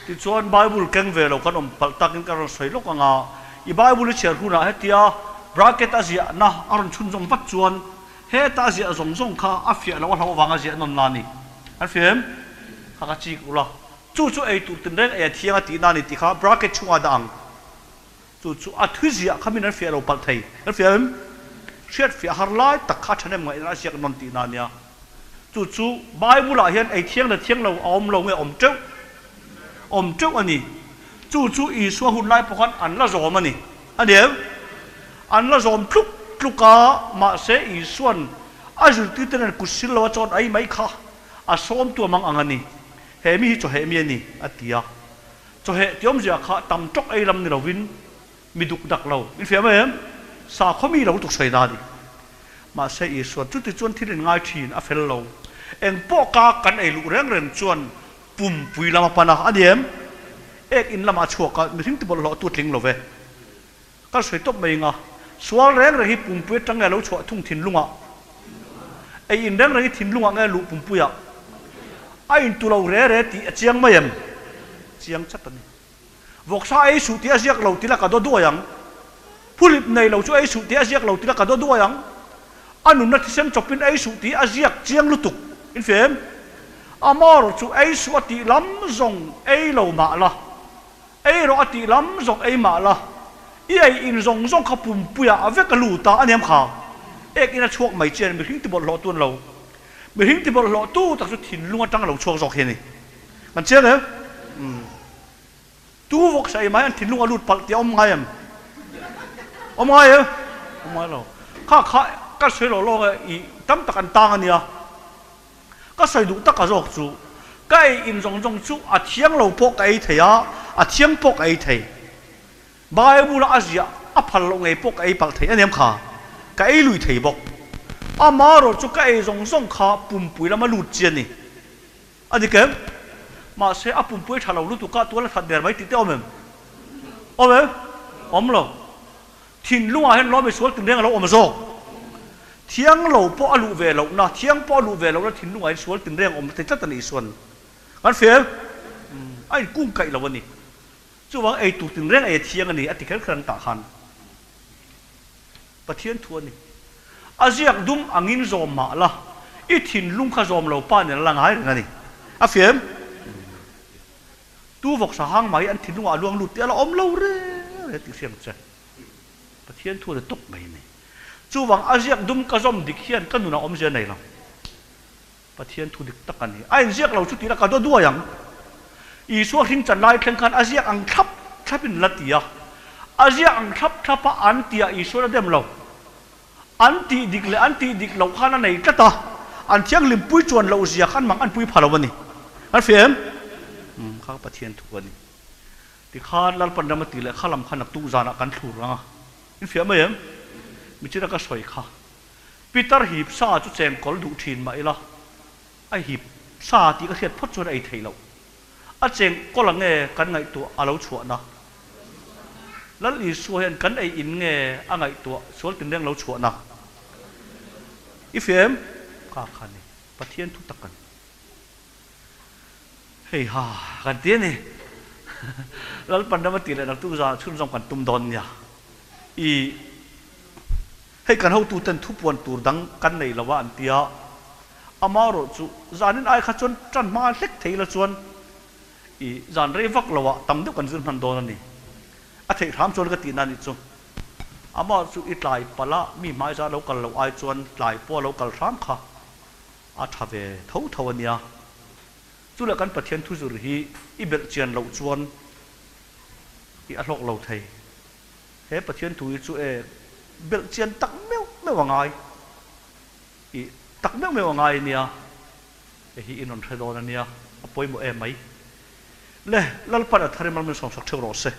Tichuan, Bible keng ve lo kan awm palh takin ka rawn sawi lawk ang a, i Bible i chhiar hunah hetia bracket a ziahna a rawn chhunzawm vat chuan heta a ziah zawng zawng kha a fiah loh a hlauh avanga ziah nawn la a ni. Kan fiah em? Kha ka chik ula. Chu chu ei tur tinreng ei a thiang a tihna a ni tih kha bracket chhungah dah ang. Chu chu a thu ziah kha min an fiah lo palh thei. Kan fiah em? Hriat fiah har lai tak kha ṭhahnem ngaihna a ziak nawn tihna a nia. Chu chu Bible-ah hian ei thiang leh thiang lo a awm lo nge awm teuh? Awm teuh a ni. Chu chu Isua hun lai pawh khan an la zawm a ni. A ni em? An la zawm tluk tluk a, mahse Isua'n a zirtirte nen kut sil lo a chawn ai mai kha a sawmtu a mang ang a ni. He mi hi chawheh mi a ni, a ti a. Chawheh ti awmzia kha tam tawk ei lam ni lovin mi duk dak lo. In hria mai em? Sakhaw mi lo tuk sawi na a ni. Mahse Isua chuti chuan thil in ngai thin a fel lo. Eng pawh ka kan ei luh reng reng chuan pumpui lam a pan a, a ni em? Ek in lamah a chhuak a, mihring ti bawlhhlawh tu a tling lo ve. Kan sawi tawp mai anga, sual reng reng hi pumpui atang nge lo chhuah thung thinlungah? Ei in reng reng hi thinlungah nge luh pumpuiah? A intu lo re re tih a chiang mai em? Chiang chat a ni. Vawksa ei suh tih a ziak lo tila ka daw duai ang. Phulip nei lo chu ei suh tih a ziak lo tila ka daw duai ang. A nunna thisen chawpin ei suh tih a ziak chiang lutuk. In fem? Amar chu ei suh a tih lam zawng ei lo mah la. Ei rawh a tih lam zawng ei mah la, i ei in zawng zawng kha pumpuiah a vek a lut a, a niam kha. Ek in a chhuak mai chian mihring ti bawlhhlawh tu an lo. Mihring ti bawlhhlawh tu tak chu thinlung atang a lo chhuak zawk hi a ni. Kan chiang em? Umm. Tu vawk sa ei mai an thinlung a lut palh tih a awm ngai em? Awm ngai em? Awm ngai lo. Kha kha ka sawi lo lawk e, i tam tak an tang a nia. Ka sawi duh tak a zawk chu, ka ei in zawng zawng chu a thiang lo pawh ka ei thei a, a thiang pawh ka ei thei. Bible-a a ziah a phal loh ngei pawh ka ei palh thei a niam kha, ka ei lui thei bawk. Amaherawh chu ka ei zawng zawng kha pumpui lama lut chi a ni. A dik em? Mahse a pumpui tha lo lutuk a, tual a that der mai tih te awm em? Awm em? Awm lo. Thinlungah hian lawm misual tinreng a lo awm zawk. Thiang lo pawh a luh ve lohna, thiang pawh a luh ve lohna thinlungah hian sual tinreng a awm thei tlat a nih Isua'n kan hria em? A inkung kaih lo a ni. Chuvang ei tur tinreng ei a thiang a ni a ti kher kher an tah khan Pathian thu a ni. A ziak dum angin zawm mah la, i thinlung kha zawm lo pa nen a la ngai reng a ni. A hria em? Tu vawksa hang mai an thinlungah a luang lut tih a la awm lo re re tih hriat ang che. Pathian thu a ni tawp mai a ni. Chuvang a ziak dum ka zawm dik hian ka nunah awmzia nei lo. Pathian thu dik tak a ni. A inziak lo chu tih la ka daw duai ang. Isua hring chan lai thleng khan a ziak ang thlap thlapin la ti a. A ziak ang thlap thlapa an tihah Isua la dem lo. An tih dik leh an tih dik loh khan a nei tlat a, an thianghlim pui chuan loh zia khan mang an pui pha lo a ni. Kan hria em? Umm, kha Pathian thu a ni. Tikhan Lalpan ram a tih leh kha lam khan naktuk zanah kan thlur ang a. In hria mai em? Michina ka sawi kha. Peter hip sa chu chengkawl duh thin mah ila, a hip sa tih ka hriat phawt chuan a ei theih loh. A chengkawl ang nge kan ngaihtuah a lo chhuahna? Lal Isua hian kan ei in nge a ngaihtuah sual tinreng lo chhuahna? I hria em? Ka kha ni. Pathian thu tak a ni. Hei ha, kan ti a ni. Lalpan rama tih leh naktuk zan chhunzawm kan tum dawn nia. I hei kan hotuten thupuan tur dang kan nei lo a an ti a, amaherawh chu zanin ai kha chuan tan hma hlek thei la chuan i zan rei vak lo ah tam deuh kan zir hman dawn a ni. A theih hram chuan ka tihna a nih chu. Amah chu i tlai palh a, mi hmaiza lo kal loh ai chuan tlai pawh a lo kal hram kha a tha ve tho tho a nia. Chu leh kan Pathian thu zir hi i belh chian loh chuan i a hlawk lo thei. He Pathian thu hi chu e belh chian tak meuh meuh a ngai. I tak meuh meuh a ngai a nia. Hei hi i rawn hre dawn a nia, a pawimawh em mai. Le, Lalpan a thar i malmin sawmsak theuh rawh se.